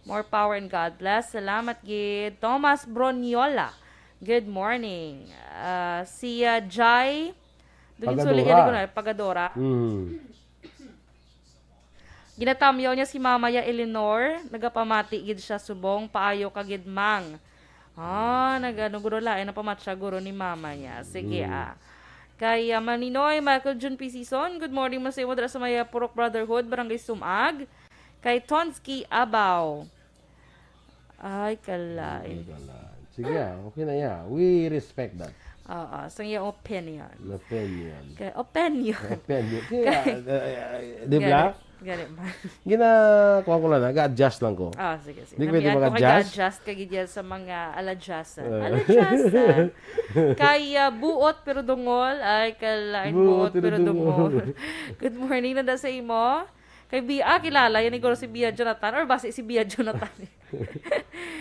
More power and God bless. Salamat gid. Thomas Broniola, good morning. Ah, si, ah, Jai, dugin Pagadora. suli, ko na, Pagadora. Mm. Ginatamyaw niya si Mama ya Eleanor, nagapamati gid siya subong, "Paayo ka gid, Mang." Ah, nag-ano, guro, lain ang pamatya, guro, ni Mama niya. Sige, Mm. ah. Kay, ah, Maninoy, Michael Jun P. Season, good morning man sa imo dira sa may, ah, Purok Brotherhood, Barangay Sumag. Kay Tonsky Abaw. Ay, kalain. Ay, kalain. Sige, ah, okay na, yeah. We respect that. Oo, sa iyang opinion. Opinion. Kay, opinion. Opinion. Sige, Kay, ah, ah, ah, di ba? Gani, gani man. Gina-, kuha ko lang, nag-adjust lang ko. Ah, sige, sige. Di pwede Namian ko kay mag-adjust? Ga-adjust ka gid yan sa mga aladyasan. Ah. Aladyasan. Kay, ah, buot pero dungol. Ay, kalain, Buot buot pero pero dungol. dungol. Good morning, nanda sa imo. Kay Bia, kilala yan ni Guro si Bia Jonathan. Or basi si Bia Jonathan.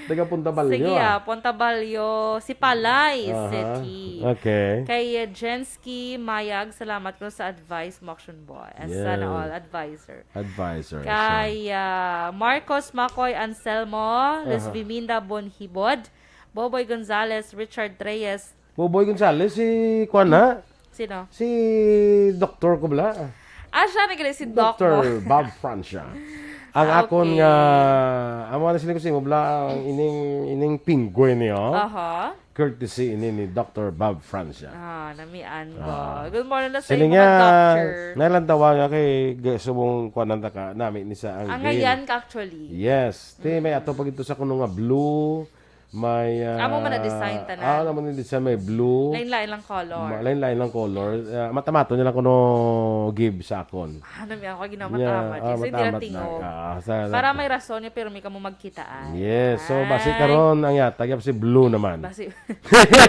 Taga Punta Balyo, Sige, ah. ah, Punta Balyo, Sipalay Aha. City. Okay. Kay, uh, Jensky Mayag, salamat ko sa advice mo, Action Boy. As Yes. sana all, advisor. Advisor, Kay, ah, Marcos Macoy Anselmo, Luz Aha. Viminda Bonhibod, Boboy Gonzales, Richard Reyes. Boboy Gonzales, si, kuwan na? Sino? Si doktor ko bala. Ah, siya na gali si Doc Doctor mo. Bob Francia. Ang Ah, akon okay. nga, amo na sila ko sa imo, bala, ang ining, ining penguin niyo. Aha. Courtesy ini ni Doctor Bob Francia. Ah, namian ko. Ah. Good morning na sa Sini imo, nga, doctor. Nailantawa nga kay ga-, subong kuwan ang taka, nami ni sa ang Ang green. ngayan ka, actually. Yes. Ti, may Mm. ato pa gito sa kuno nga blue, may, ah, Amo man na design tanan. ah, amo na design, may blue. Lain-lain lang color. Ma-, lain-lain lang color. Ah, matamato niya lang kuno give sa akon. Ah, nami ako, ginamatama. Yeah, ah, So, hindi lang matamat na. tingog. Ah, sa Para may rason niya, pero may kamo magkitaan. Yes. So, basi Ay. karon ang yatag, yap si blue naman. Basi,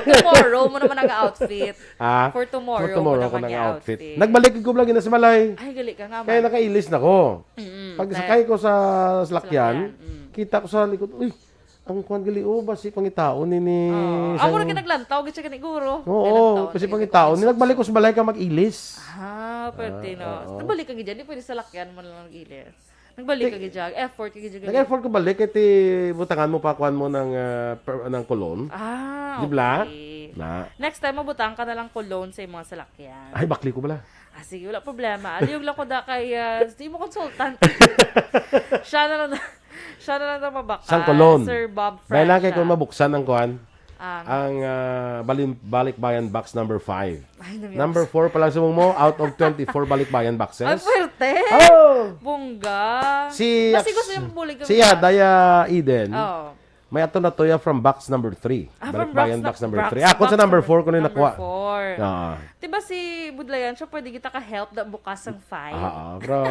tomorrow mo naman ang outfit. Ah? For tomorrow For tomorrow mo ko naman ng ang outfit. outfit. Nagbalik ko lang gina sa balay. Ay, gali ka nga, Kaya man. nakailis na ko. Mm-mm. Pag Kaya sakay ko sa salakyan, Salakyan, mm. kita ko sa likod, "Uy, ang kuwan gali, oh, basi pangitaon ni, ni Oo. Amo sang na ka naglantaw, gid siya gani, guro. Oo, Naglantaw, kasi naglantaw. pangitaon. Ni nagbalik ko sa balay ka mag-ilis." Ah, pwerte, Ah, no? oo. Nagbalik ka gid dyan, di pwede sa lakyan mo lang mag-ilis. Nagbalik ka Ti-, gid dyan. Effort ka gid dyan. nag-effort ko balik, kay ti butangan mo pa, kuwan mo ng, ah, per-, ng cologne. Ah, Di bala? okay. Na. Next time, mabutang ka na lang cologne sa imong salakyan. Ay, bakli ko bala. Ah, sige, wala problema. Aliyog lang ko da kay, ah, di mo consultant. Siya na lang, siya na lang na mabaka, Sang cologne. Sir Bob Dahil lang kay Francia. kung mabuksan ang kuwan, Ang ang, ah, balim-, Balikbayan box number five. Ay, nami- Number four pa lang sa mo, out of twenty-four Balikbayan boxes. Ay, pwerte! Oh! Bongga. Si Basi Aks-, gusto yung bulig si kami. Yadaya Eden. Oo. May ato na to ya from box number three. Ah, from Balikbayan box na-, box number box, three. Ako sa box number number, four ko na number nakuha. four. Ah. Di ba si Budlayan siya, pwede kita ka-help na bukas ang five? Ah, ah, bro.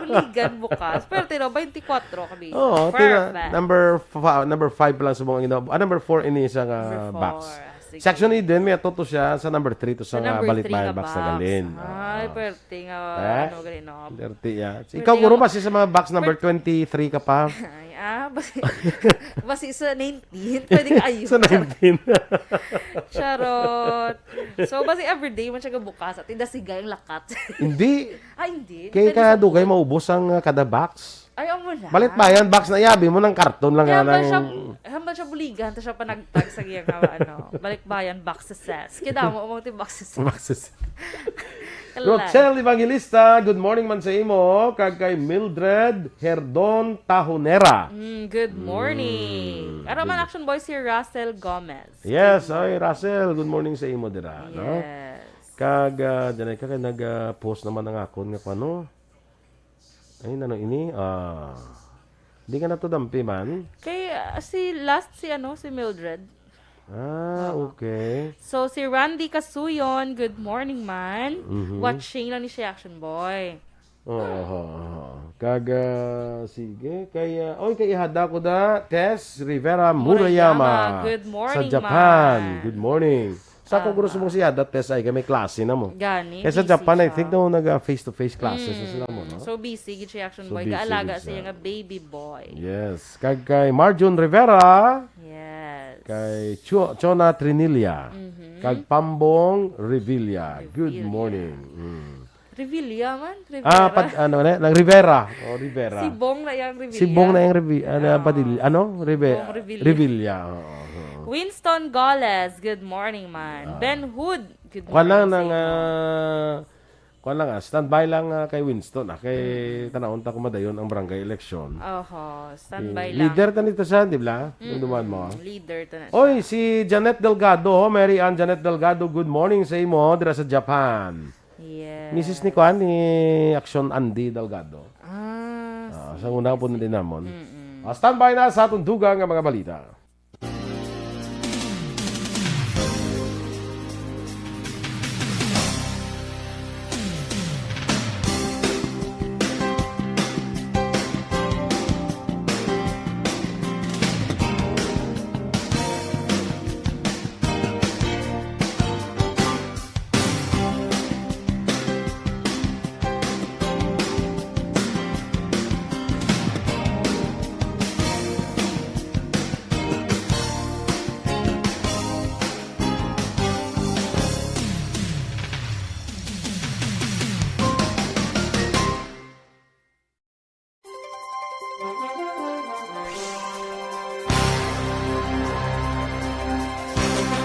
Buligan bukas. Pero tino, twenty-four kami. Oo, Perfect. Tina, number fa-, number five pa lang subong ang ginawa. Ah, number four ini sa nga Number four. box. Ah, sige. Sa Action Eden, may ato to siya sa number three to sa Sa nga number three Balikbayan nga box na box. galin. Ay, Oo. pwerte nga, Eh? ano, gali, no? Pwerte, ya. Pwerte Ikaw, guro, nga basi sa mga box number Pwerte twenty-three ka pa. Ay, ah, basi, basi sa nineteen, pwede kayo. Sa nineteen. Charot. So, basi everyday man siya gabukas at indasigay ang lakat. Hindi. Ah, hindi. Kay Depende sa kadugay mood. maubos ang, ah, kada box. Ay, amo na. Balikbayan box na, yabi mo ng karton lang Kaya nga ba ng siya, hambal siya buligan, ta siya panagtag sa iya nga, ano, Balikbayan box sa ses. Kidamo mo ti box sa ses. Boxes. Kalay. Rochelle Evangelista, good morning man sa imo. Kag kay Mildred Herdon Tahonera. Mm, good morning. Mm, Ara man good. Action Boy si Russell Gomez. Yes, Good ay, morning. Russell, good morning sa imo dira, no? Yes. Kag, ah, dyan ay ka kay nag, ah, post naman ang akon nga kung ano. Ay, ano ini? Ah, di ka na to dampi man? Kay, ah, si last si ano, si Mildred. Ah, Oo. okay. So, si Randy Kasuyon, good morning, man. Mhm. Watching lang ni siya, Action Boy. Oo, oo, oo. Kag, ah, sige. Kay, ah, oy, kay ihada ko da, Tess Rivera Murayama, Murayama, good sa morning, Japan. man. Good morning. Sa ako Tama. gusto mong siya, that test ay kay may klase na mo. Gani, Kaya sa busy Japan, I siya. think, no, nag, ah, face-to-face classes na Mm. sila mo, no? So busy gid siya, Action So Boy. busy Gaalaga gid sa iya siya. nga baby boy. Yes. Kag kay Marjun Rivera, Yes. kay Cho-, Chona Trinilla, Mhm. kag Pambong Revilla. Good Revilla. morning. Mm. Revilla man? Ah, Rivera? pad-, ano na, lang Rivera. Oh, Rivera. Si Bong na yang Revilla. Si Bong na yang Revi-, ano, Ah. Padilla. Ano? Reve-, Bong Revilla. Revilla. Oo, oo. Winston Gales, good morning, man. Ah. Ben Hood, good Kuwan lang morning ng, sa imo. ah, kuwan lang, ah, standby lang, ah, kay Winston, ah, kay Mm. tanawon ta kung madayon ang barangay election. Oho, standby Eh, lang. leader ta nito siya, di ba? Mm-mm. Yung duman mo, ah. Leader ta na Oy, siya. si Janet Delgado, ho, Mary Ann Janet Delgado, good morning sa imo, dira sa Japan. Yes. Misis ni kuan, ni Action Andy Delgado. Ah, Ah, si sa una po Misis. din namon. Mm-mm. Ah, standby na sa atong dugang nga mga balita.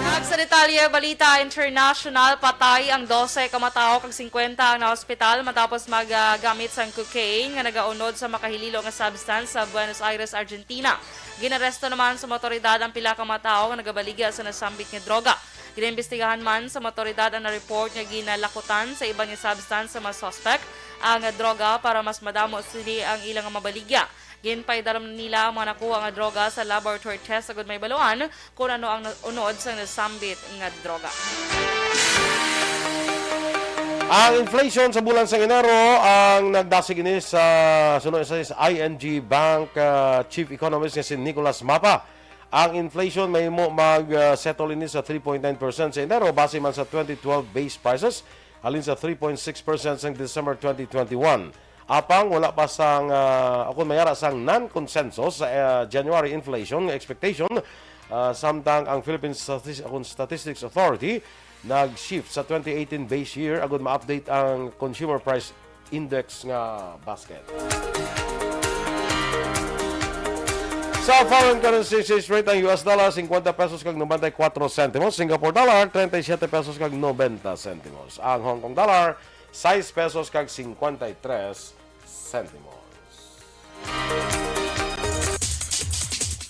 Kag sa detalye, balita international, patay ang dose ka matawo kag singkwenta ang nahospital matapos maggamit sang cocaine nga nagaunod sa makahililo nga substance sa Buenos Aires, Argentina. Ginaresto naman sa mga otoridad ang pila ka matawo nga nagabaligya sa nasambit nga droga. Ginaimbestigahan man sa mga otoridad ang na-report nga ginalakutan sa iban nga substance sa mga suspect ang droga para mas madamo sini ang ilang mabaligya. Ginpaidalom nila ang mga nakuha nga droga sa laboratory test agud mahibaluan kon ano ang na-, unod sa nasambit nga droga. Ang inflation sa bulan sang Enero ang nagdasig ini sa suno sa I N G Bank, ah, Chief Economist nga si Nicolas Mapa. Ang inflation mahimo mag, ah, settle ini sa three point nine percent sa Enero base man sa twenty twelve base prices, halin sa three point six percent sang December twenty twenty-one. Apang wala pa sang, ah, akon mayara sang non-consensus sa, ah, January inflation nga expectation, ah, samtang ang Philippine Statis-, akon Statistics Authority nag-shift sa twenty eighteen base year agud ma-update ang consumer price index nga basket. Sa foreign currency exchange rate, ang U S dollar, cincuenta pesos kag noventa y cuatro centimos. Singapore dollar, treinta y siete pesos kag noventa centimos. Ang Hong Kong dollar, sais pesos kag cincuenta y tres centimos.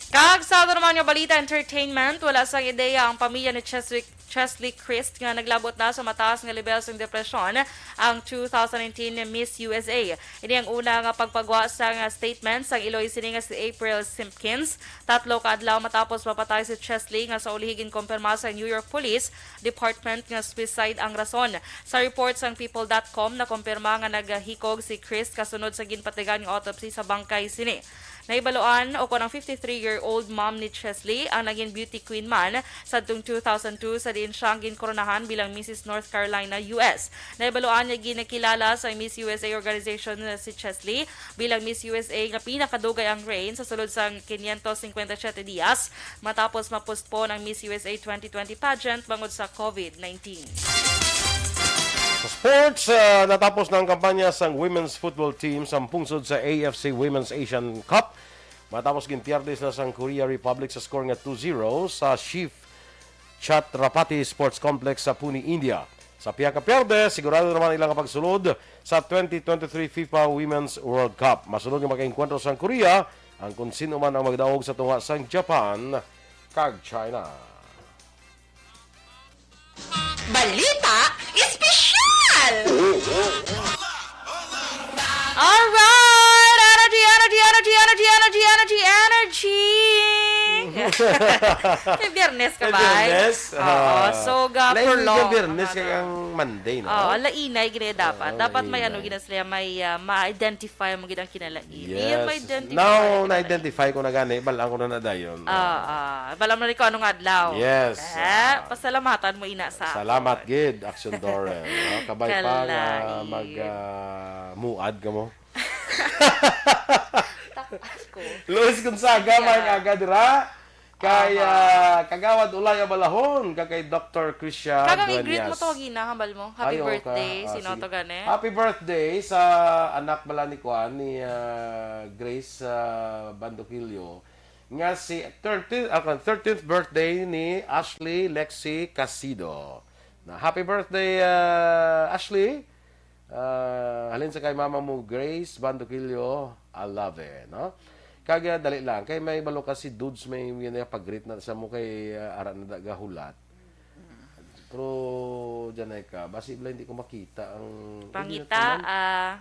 Kag sa ato naman nga balita, entertainment, wala sang ideya ang pamilya ni Cheswick Chesley Christ nga naglabot na sa mataas nga lebel sang depresyon ang two thousand nineteen Miss U S A. Ini ang una nga pagpagwa sang statement sang iloy sini nga si April Simpkins, tatlo ka adlaw matapos mapatay si Chesley, nga sa ulihi ginkumpirma sa New York Police Department nga suicide ang rason. Sa report sang people dot com, nakumpirma nga nagahikog si Christ kasunod sa ginpatigan nga autopsy sa bangkay sini. Nahibaluan, o kon ang fifty-three-year-old mom ni Chesley ang naging beauty queen man sadtong two thousand two, sa diin siya ang ginkoronahan bilang Missus North Carolina, U S. Nahibaluan nga ginakilala sa Miss U S A organization si Chesley bilang Miss U S A nga pinakadugay ang reign sa sulod sang quinientos cincuenta y siete dias, matapos ma-postpone ang Miss U S A twenty twenty pageant bangod sa covid nineteen. Sa sports, ah, natapos na ang kampanya sang women's football team sa pungsod sa A F C Women's Asian Cup matapos ginpierde sila sang Korea Republic sa score nga two zero sa Shiv Chhatrapati Sports Complex sa Pune, India. Sa pihak nga pierde, sigurado naman ila nga pagsulod sa twenty twenty-three FIFA Women's World Cup. Masunod nga makaengkwentro sang Korea ang kon sin-o man ang magdaog sa tunga sang Japan kag China. Balita Espesyal! Alright! Energy, energy, energy, energy, energy, energy, energy! Kay Biyernes ka Kay ba? Biyernes? Oo, Ah. so ga Lain prolong yung Biyernes ang kay ano. ang Monday, no? Oo, lainay gid dapat. Oo, Dapat may ano lainay. Gina sila, may ah, ma-identify mo gid ang kinalain. Yes. Ma-identify Now, ang kinalain. na-identify ko na gani, balaan ko na na dayon. Ah, ah. Bala mo na ko anong adlaw. Yes, Eh, ah. Pasalamatan mo ina sa Salamat akon. gid, Action Doren. No? Kabay pa nga Kalain. mag ah, muad ka mo. Takas ko. Luis Gonzaga, Yeah. may aga dira. Kay Aha. ah, Kagawad Ulay Abalahon, kag kay Doctor Christian Kagang i-greet mo Dueñas. to, Gina, hambal mo. Happy Ayaw ka. birthday, Ah, sino sige. to gani? Happy birthday sa anak bala ni Kuan, ni ah, Grace ah, Bandoquillo, nga si thirteenth, ah, thirteenth birthday ni Ashley Lexi Casido. Na, happy birthday, ah, Ashley. Ah, halin sa kay mama mo, Grace Bandoquillo Alave, no? Kag ah, dali lang, kay may balo ka si Dudes, may yun na pag-greet na sa mo kay ah, ara na da gahulat. Pero, dyan ay ka, basi bala hindi ko makita ang... Pangita, hindi na tanan. ah,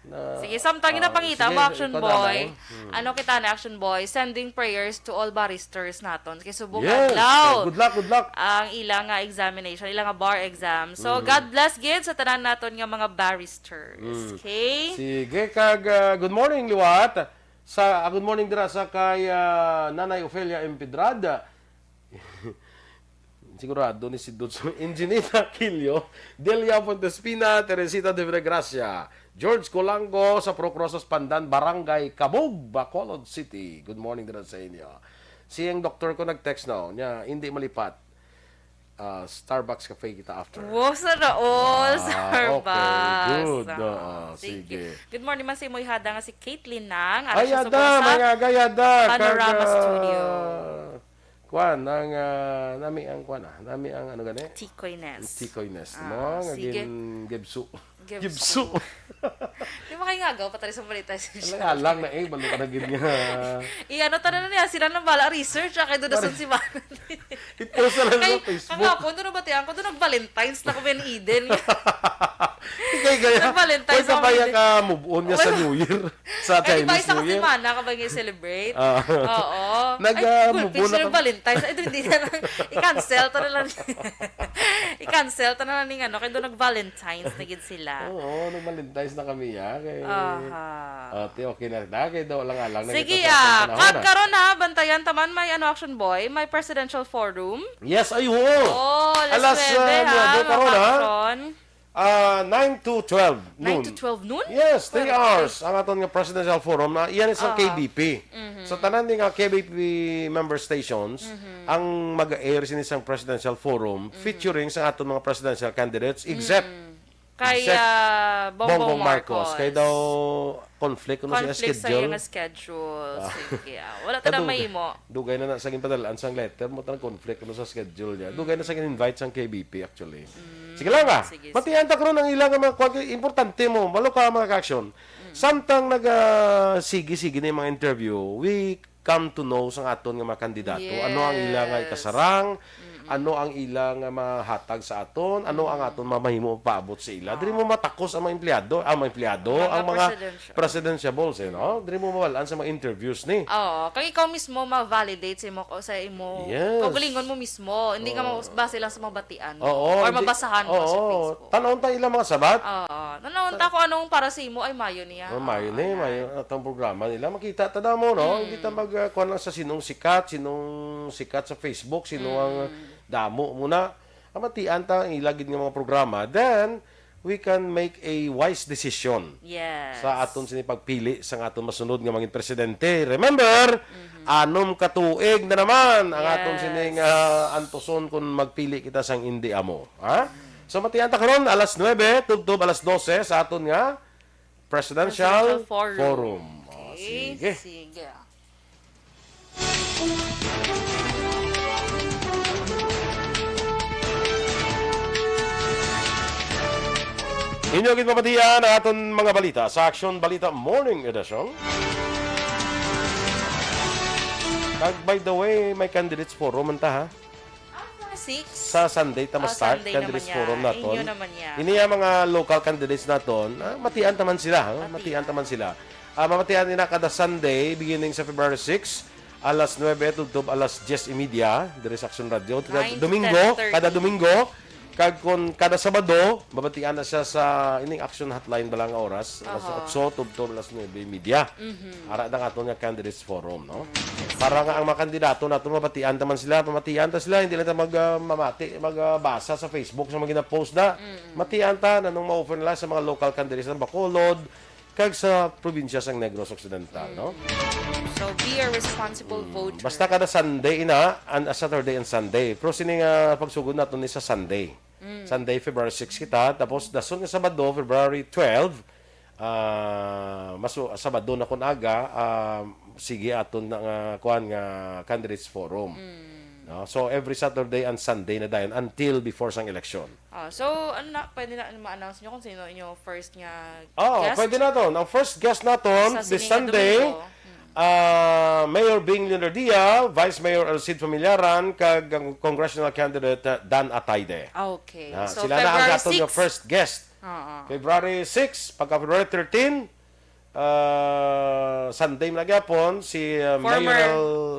Na- Sige, samtang ah, ginapangita sige, mo, Action ikaw Boy. na lang. Hmm. Ano kita na, Action Boy? Sending prayers to all barristers naton. Kay subong Yes. adlaw. Good luck, good luck. Ang ila nga examination, ila nga bar exam. So, Mm-hmm. God bless gid sa tanan naton nga mga barristers. Mm. Okay? Sige, kag ah, good morning, liwat. Sa ah, good morning dira sa kay ah, Nanay Ofelia Empedrada. Sigurado ni si Dudes. Ingenita Quillo, Delia Fontespina, Teresita de Villagracia, George Colango sa Pro Crossos Pandan, Barangay Cabug, Bacolod City. Good morning dira sa inyo. Si ang doktor ko nag-text na, oh, niya, hindi malipat. Ah, Starbucks Cafe kita after. Wow, sa Raol, Ah, Starbucks. Okay, good. Ah, Oo, sige. sige. Good morning man sa imo, Ihada, nga si Caitlin Nang. Ay, Ara siya ada, sa mga gayada. Panorama Kag, ah, Studio. Kuan, ang ah, nami ang kuan ah. Nami ang ano gani? Tikoy Nest. Tikoy Nest. Ah, Mo, nga sige. gin-, gibsu. Gibsu. Gibsu. Di ba kayo nga, gaw pa tayo sa balita? Alang-alang na eh, balo ka na gid nga. I-ano tayo na niya, sila nang bala research, ah, kay doon na Pare- si Bana. I-post na lang Kay, sa Facebook. Kagapon, doon na ba tiyan ko? Doon nag-Valentine's na ko, Ben Eden. Kay gaya, Nag-Valentine's Uy, kabaya ako. ka move on niya sa Wala. New Year. Sa Eh, di ba, Chinese isa New ka Year. semana ka ba nga i-celebrate? Ah. Oo. Nag, Ay, ah, good move picture on ng ako. Valentine's. Ay, doon, hindi na lang. I-cancel ta na lang. I-cancel ta na lang ning ano, kay doon nag-Valentine's na gid sila. Oo, nag-Valentine's na kami, ya. Kay, Aha. Ate, okay na. Dahil kay daw lang alang na Sige, kita sa ah. ating panahon, Kag ah. karon na, bantayan taman may ano, Action Boy, may presidential forum. Yes, ay, oo. Oh, alas Alas, nuebe, ah, ha, nuebe mga karon, ha? ka-action. Ah, nine to twelve Nine noon. to twelve noon? Yes, three Perfect. hours ang aton nga presidential forum na iyan sa Aha. K B P. So, tanan din nga K B P member stations ang mag-air sini sang presidential forum featuring sa aton mga presidential candidates except Kay except ah, Bongbong, Bongbong Marcos. Marcos. Kay daw conflict kuno sa Conflict sa schedule. iyang schedule. Sige. Ah, wala ta na Kadugay. mahimo. Dugay na na sa gipadalaan sang letter mo, tan conflict kuno sa schedule niya. Dugay na sa invite sang K B P actually. Sige lang ah. Sige, Matiyan ta karon ang ilang mga kwan, kay importante mo, malo ka mga ka-action. Samtang naga sige-sige na yung mga interview, we come to know sa aton nga mga kandidato. Ano ang ila nga Yes. ikasarang, ano ang ila nga mahatag sa aton, ano ang aton mamahimo paabot sa ila. Diri mo matakos ang mga empleyado, ang mga empleyado, Mga ang mga presidential. presidentiables, eh, no? Diri mo mawalan sa mga interviews ni. Oo, kag ikaw mismo ma-validate sa imo, sa imo Yes. kaugalingon mo mismo, hindi ka Oo. mas-, base lang sa mabatian mo Oo, or hindi, mabasahan mo sa oo, Facebook. Tanawon ta ilang mga sabat. Oo, tanawon ta kung anong para sa imo ay mayo niya. Oh, mayo Oo, ni, ayan. mayo atong programa nila. Makita ta damo, no? Mm. Hindi ta mag, ah, kuwan lang sa sinong sikat, sinong sikat sa Facebook, sino ang Mm. damo muna. Ang matian ta ang ila gid nga mga programa, then we can make a wise decision Yes. sa aton sini pagpili sa aton masunod nga mga presidente. Remember, Mm-hmm. anom ka tuig na naman ang aton Yes. sini nga antuson kung magpili kita sang indi amo, ha? Mm. So, matian ta karon alas nuebe, tubtob alas dose sa aton nga Presidential Presidential Forum. Forum. Oh, Okay, sige. sige. Inyo gid mabatian ang aton mga balita sa Aksyon Balita Morning Edition. Kag by the way, may candidates forum man ta, ha? Ah, six? Sa Sunday ta Ah, ma-start, Sunday naman candidates yan. forum naton. Inyo naman yan. Ini ang mga local candidates naton, ah, matian ta man sila, ha? Matian. Matian ta man sila. Ah, mamatian nila kada Sunday, beginning sa February six, alas nuebe tubtob alas diyes y media, diri sa Aksyon Radio. Kada Nine to Domingo, ten thirty. kada Domingo, kag kon kada Sabado, mabatian na siya sa ining Aksyon Hotline bala nga oras, alas Aha. otso tubtob alas nuebe y media. Mhm. Ara na ang aton nga Candidates Forum, no? Mm, yes. Para nga ang mga kandidato nato mabatian ta man sila, pamatian ta sila, hindi lang ta mag, ah, mamati, mag, ah, basa sa Facebook sa mga gina-post na. Mm. Matian ta na nung ma-offer nila sa mga local candidates ng Bacolod, kag sa probinsya sang Negros Occidental, no? So, be a responsible Mm, voter. basta kada Sunday ina, and, ah, Saturday and Sunday. Pero sini nga pagsugod naton ni sa Sunday. Mm. Sunday, February six kita. Tapos, dason nga Sabado, February twelve, ah, masu-, Sabado na kun aga, ah, sige aton na nga, kuwan nga, Candidates Forum. Mm. No? So, every Saturday and Sunday na dayon until before sang election. Ah, so, ano na, pwede na ma-announce nyo kung sino inyo first nga Oh, guest? pwede naton. Ang first guest naton Sa this sining nga Sunday, Domingo. Hmm. ah, Mayor Bing Leonardia, Vice Mayor El Cid Familiaran, kag ang congressional candidate, ah, Dan Atayde. Ah, okay. Ah, So, sila na ang February aton nga six. first guest. Oo. February six, pagka February thirteen, ah, Sunday man gyapon, si, ah, Former Mayor,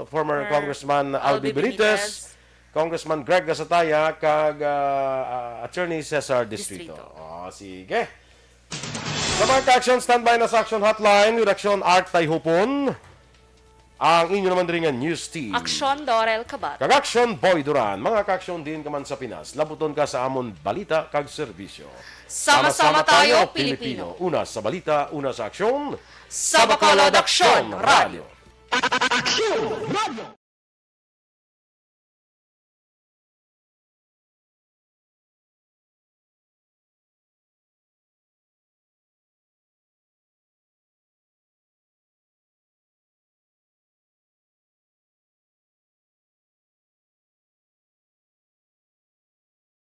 former Mayor Congressman Albi Albi Benitez, Benitez. Congressman Greg Gasataya, kag, ah, ah, Attorney Cesar Distrito. Distrito. Oh, sige. Sa mga ka-aksyon, standby na sa Aksyon Hotline with Aksyon Art Tayhupon. Ang inyo naman diri nga news team. Aksyon Dorel Kabat. Kag Aksyon Boy Duran. Mga ka-aksyon diin ka man sa Pinas, labuton ka sa amon balita kag serbisyo. Sama-sama tayo, Pilipino. Una sa balita, una sa aksyon. Sa Bacolod Aksyon Radio. Aksyon Radio.